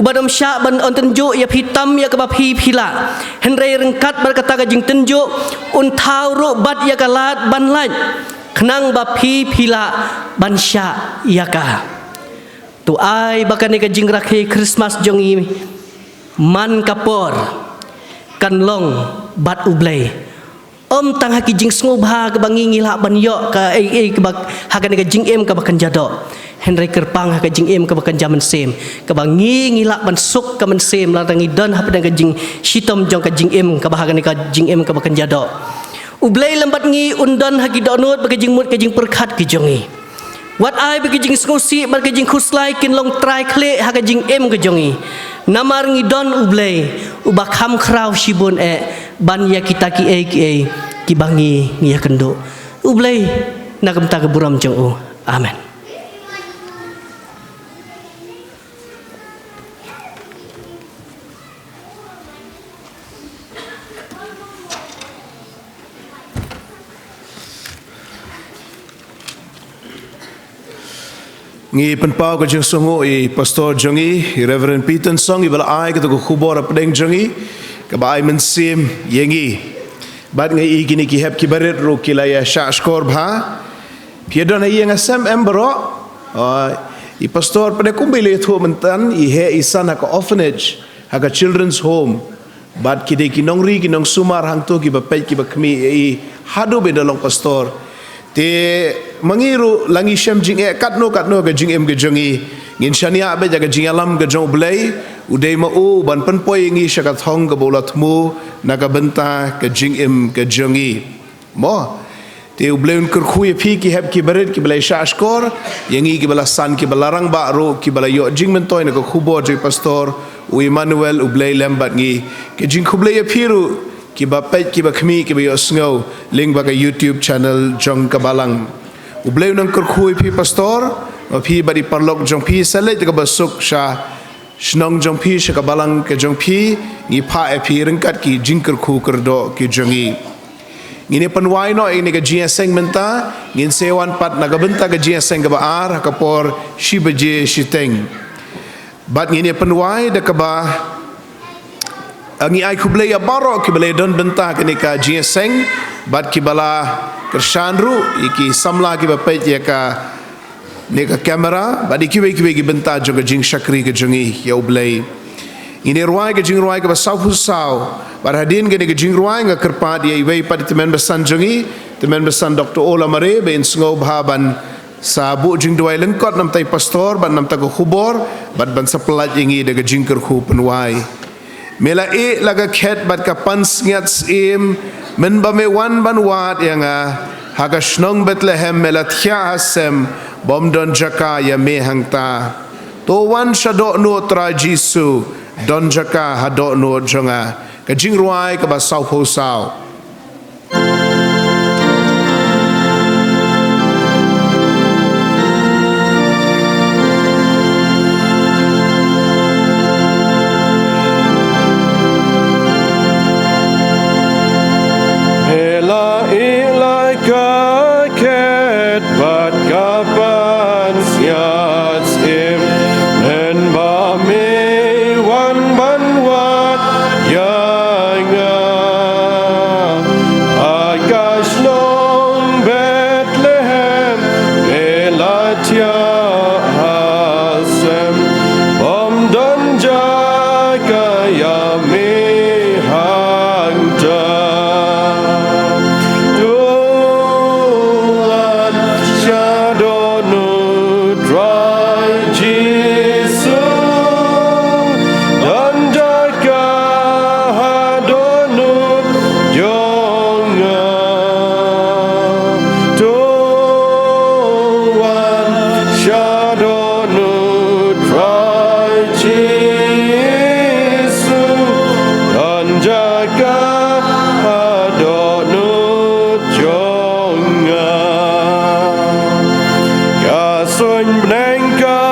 uba dom shah ban ong tynjuh ïa phi tam ïa kaba phi phi lah. Hynrei ryngkat bad kata ka jingtynjuh un thaw ruh bad ïa ka lad ban lait, khnang ba phi phi lah ban shah ïa ka. To ai ba kane ka jingrakhe Christmas jong ngi man ka por kan long bad U Blei. Ym tang ha ki jingsngewbha kaba ngi ngi lah ban ïoh kaei kaei kaba ha kane ka jingim kaba kynja doh. Hynrei kyrpang ha ka jingim kaba kynja mynsiem, kaba ngi ngi lah ban suk ka mynsiem lada ngi don hapdeng ka jingshitom jong ka jingim kaba ha kane ka jingim kaba kynja doh. U Blei lem bad ngi un don ha ki dohnud bad ka jingmut ka jingpyrkhat ki jong ngi. Wat ai ba ka jingsngewsih bad ka jingkhuslai kin long trai khlieh ha ka jingim ka jong ngi. Namar ngi don U Blei uba kham khraw shibun eh ban ïa kita kiei kiei kiba ngi ngi ïakynduh. U Blei na ka bynta ka burom jong u. Amen. Ngi pynpaw ka jingsngewnguh ïa i Pastor jong ngi, i Reverend Peter Song, iba la ai kata ka khubor hapdeng jong ngi, kaba ai mynsiem ïa ngi. Bad nga i kine ki hep ki barit ruh ki la ïa shah shkor bha. Phi ïa don ha ïing ha sem em baroh? Ah, i Pastor, pynban kumba i la ïathuh myntan, i heh i san ha ka orphanage, ha ka children's home. Bad ki dei ki nongri ki nongsumar hangto kiba peit kiba khmih ïa i haduh ba i da long Pastor. Te ma ngi ruh la ngi shem jingeh katno katno ka jingim ka jong ngi, ngin shaniah beit ïa ka jingïalam ka jong U Blei, u dei ma u ban pynpoi ïa ngi sha ka thong kaba u la thmu na ka bynta ka jingim ka jong ngi. Mo. Te U Blei un kyrkhu ïa phi ki hep ki barit kiba la shah shkor, ïa ngi kiba la san, kiba la rangbah ruh, kiba la ïoh jingmyntoi na ka khubor jong i Pastor, u Immanuel, U Blei lem bad ngi. Ka jingkhublei ïa phi ruh, kiba peit, kiba khmih, kiba ïohsngew lyngba ka YouTube channel jong ka Balang. U Blei un nang kyrkhu ïa phi Pastor, ma phi bad i paralok jong phi, sa leit da kaba suk sha shnong jong phi, sha ka Balang ka jong phi, ngi phah ïa phi ryngkat ki jingkyrkhu kyrdoh ki jong ngi. Ngin ïa pynwai noh ïa kane ka jingïaseng mynta, ngin sa wan pat na ka bynta ka jingïaseng kaba ar, ha ka por shi baje shiteng. Bad ngin ïa pynwai da kaba, eh, ngi ai khublei ïa baroh kiba la don bynta kane ka jingïaseng, bad kiba la kyrshan ruh, ïa ki samla kiba peit ïa ka ne ka kamera, bad ïa kiwei kiwei ki bynta jong ka jingshakri ka jong ngi ïa U Blei. Ngin ïa rwai ka jingrwai kaba sawphew saw, bad hadien kane ka jingrwai nga kyrpad ïa iwei pat i tymmen basan jong ngi, tymmen basan Doctor Ola Mare, ba in sngewbha ban sa buh jingduwai lyngkot namar i Pastor, bad namar ka khubor, bad ban sa pyllait ïa ngi da ka jingkyrkhu pynwai. Me la ïeh la ka khet bad ka pansngiat syiem, mynba me wan ban wad ïa nga, ha ka shnong Bethlehem me la thiah ha sem, bym don jaka ïa me hangta. To wan sha dohnud Trai Jisu, don jaka ha dohnud jong nga. Ka jingrwai kaba sawphew saw.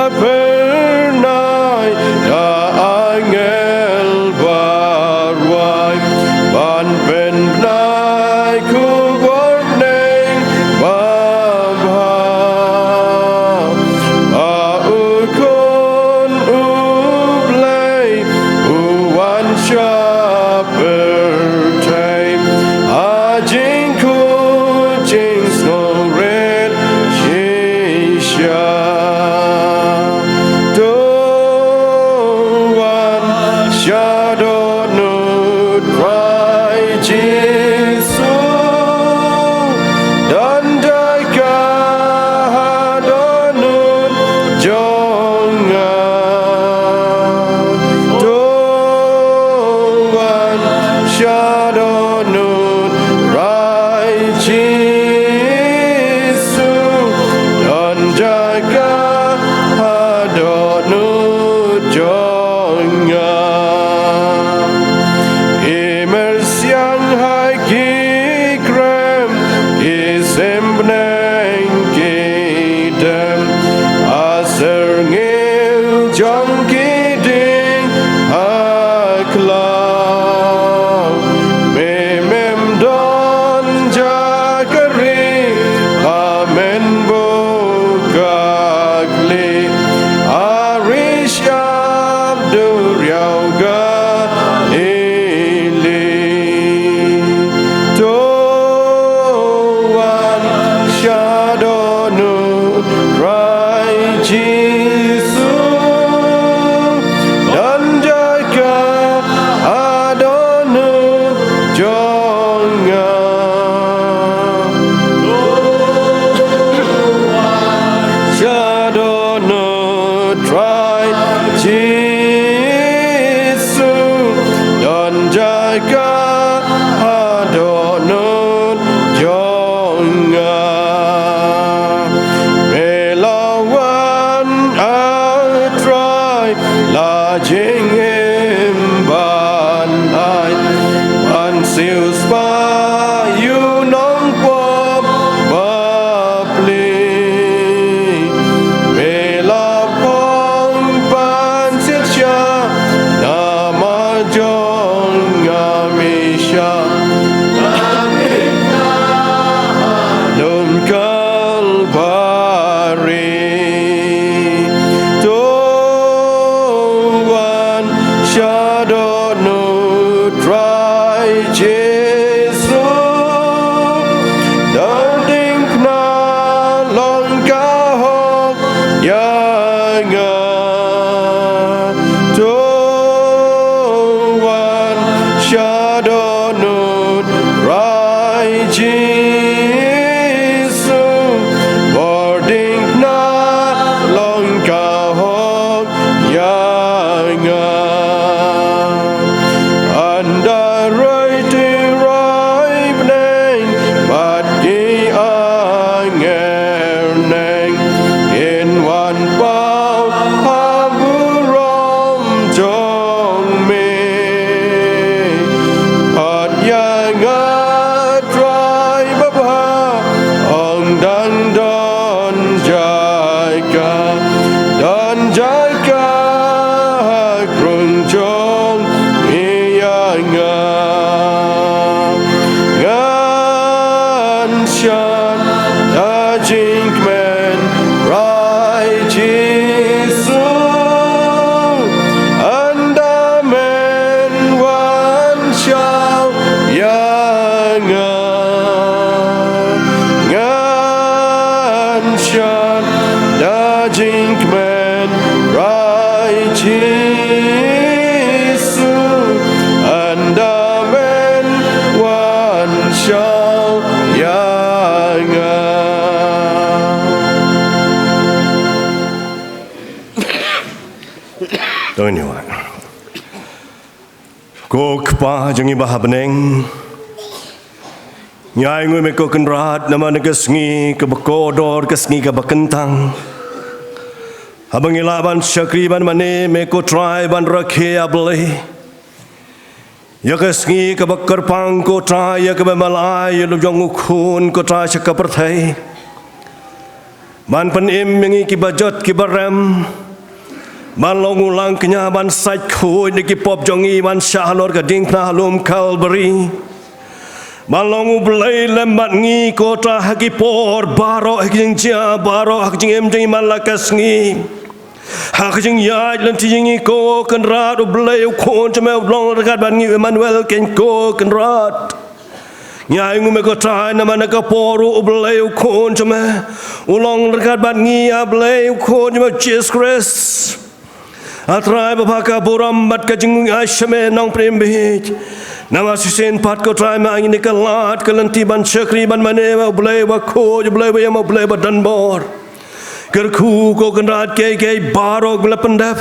Pyrnai da angel barwai ban pynbnai khubor ning babha ba u Khun u Blei u wan sha pyrthei ha jingkhuid jingsngewrit shisha. To wan sha dohnud Trai Jisu, don jaka ha dohnud jong nga. To wan sha dohnud Trai Jisu, don jaka ha dohnud jong nga. I myrsiang ha ki krem, ki symbai, ki dem, ha syrngiew jong ki dieng ha khlaw. Me mem don jaka ri, ba men buh ka khlieh ha ri shyiap duriaw Galili. To wan sha dohnud Trai Jisu, don jaka ha dohnud jong nga. Sha dohnud Trai Jisu, don jaka ha dohnud jong nga. Me la wan, ah Trai, la jingim ban ai, ban siewspah ïa u nongpop bapli. Me la phong ban siat sha namar jong nga, me shah lum Kalbari. To wan sha dohnud Trai Jisu, don diengphna long ka hok ïa nga. To wan sha dohnud Trai Jisu, bor diengphna long ka hok ïa nga. Ynda roi tyroi bneng bad ki angel neng kin wan paw ha burom jong me. Pat ïa nga Trai babha, ong dang don jaka, don jaka ha krung jong me ïa nga. Ngan shad da jingkmen Trai Jisu, ynda men wan shaw ïa nga. Ngan shad da jingkmen Trai Jisu, ynda men wan shaw ïa nga. To ngin ïa wad. Ko Kpa jong ngi ba ha bneng, ngi ai nguh ïa me ko Kynrad namar kane ka sngi kaba kordor, ka sngi kaba kyntang, haba ngi lah ban shakri ban mane ïa me ko Trai, ban rakhe ïa Blei ïa ka sngi kaba kyrpang ko Trai, ïa kaba me la ai ïa la jong u Khun ko Trai sha ka pyrthei. Ban pynim ïa ngi ki bajot ki barem. Ban long u langkñia ban sait khuid na ki pop jong ngi ban shah halor ka diengphna ha lum Kalbari. Ban long u Blei lem bad ngi ko Trai ha ki por baroh, ha ki jingjia baroh, ha ki jingim jong ngi man la ka sngi. Ha ki jingïaid lynti jong ngi ko Kynrad, u Blei u Khun jong me u long ryngkat bad ngi, u Emmanuel keiñ ko Kynrad. Ngi ainguh me ko Trai namar na ka por ruh u Blei u Khun jong me u long ryngkat bad ngi, a Blei u Khun jong me u Jisu Khrist. A Trai Baba, ka burom bad ka jingnguh ai sha me Nongpynim Baïeit. Namar shisien pat ko Trai me ai ngi ka lad ka lynti ban shakri ban mane bad u Blei uba khuid, u Blei uba ïam, u Blei uba donbor. Kyrkhu ko Kynrad kiei kiei baroh kiba la pyndep.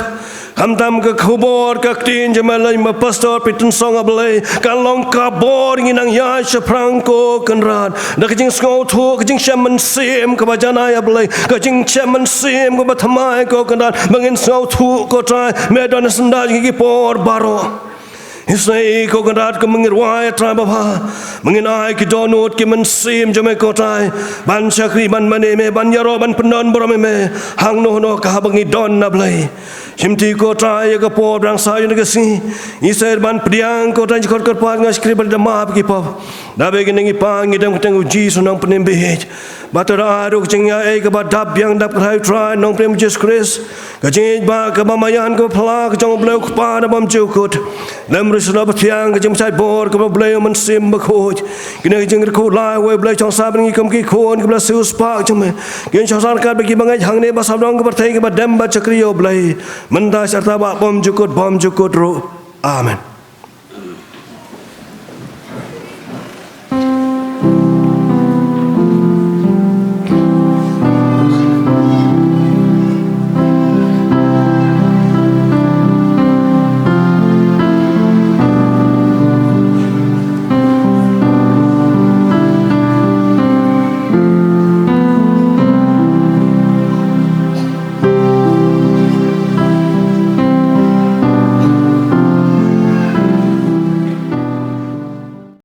Khamtam ka khubor ka ktien jong me lem bad Pastor Peter Song, a Blei, kan long ka bor ngi nang ïaid shaphrang ko Kynrad da ka jingsngewthuh, ka jingshem mynsiem kaba janai, a Blei, ka jingshem mynsiem kaba thymmai ko Kynrad, ba ngin sngewthuh ko Trai me don ha syndah jong ngi ki por baroh. Isynei ko Kynrad, kumba ngi rwai, a Trai Baba, ba ngin ai ki dohnud ki mynsiem jong me ko Trai ban shakri ban mane me, ban ïaroh ban pyndonburom ïa me hangno hangno kaba ngi don, a Blei. Shimti ko Trai ïa ka por ba dang sah ïa ka sngi, ngi sngewbha ban pdiang ko Trai jingkhot kyrpad, nga shakri bad da map ki pop. Da ba kine ngi pan ngi dem kyrteng u Jisu Nongpynim Baïeit. Bad to da ai ruh ka jingïaid kaba dap biang dap kyrhai, u Trai Nongpynim Jisu Khrist. Ka jingïeit ba kaba maïan kaba phylla ka jong u Blei u Kpa uba bymjukut, lem ruh sha u Nongpynim Bathiang, ka jingpynshait bor kaba u Blei u Mynsiem Bakhuid. Kine ki jingkyrkhu lai, wei Blei, shong sah bad ngi kum ki khun kiba la siew spah jong me. Kin shong sah ryngkat bad kiba ngeit hangne bad sawdong ka pyrthei kiba dem bad shakri ïa u Blei mynta, sha kata ba bymjukut bymjukut ruh. Amen.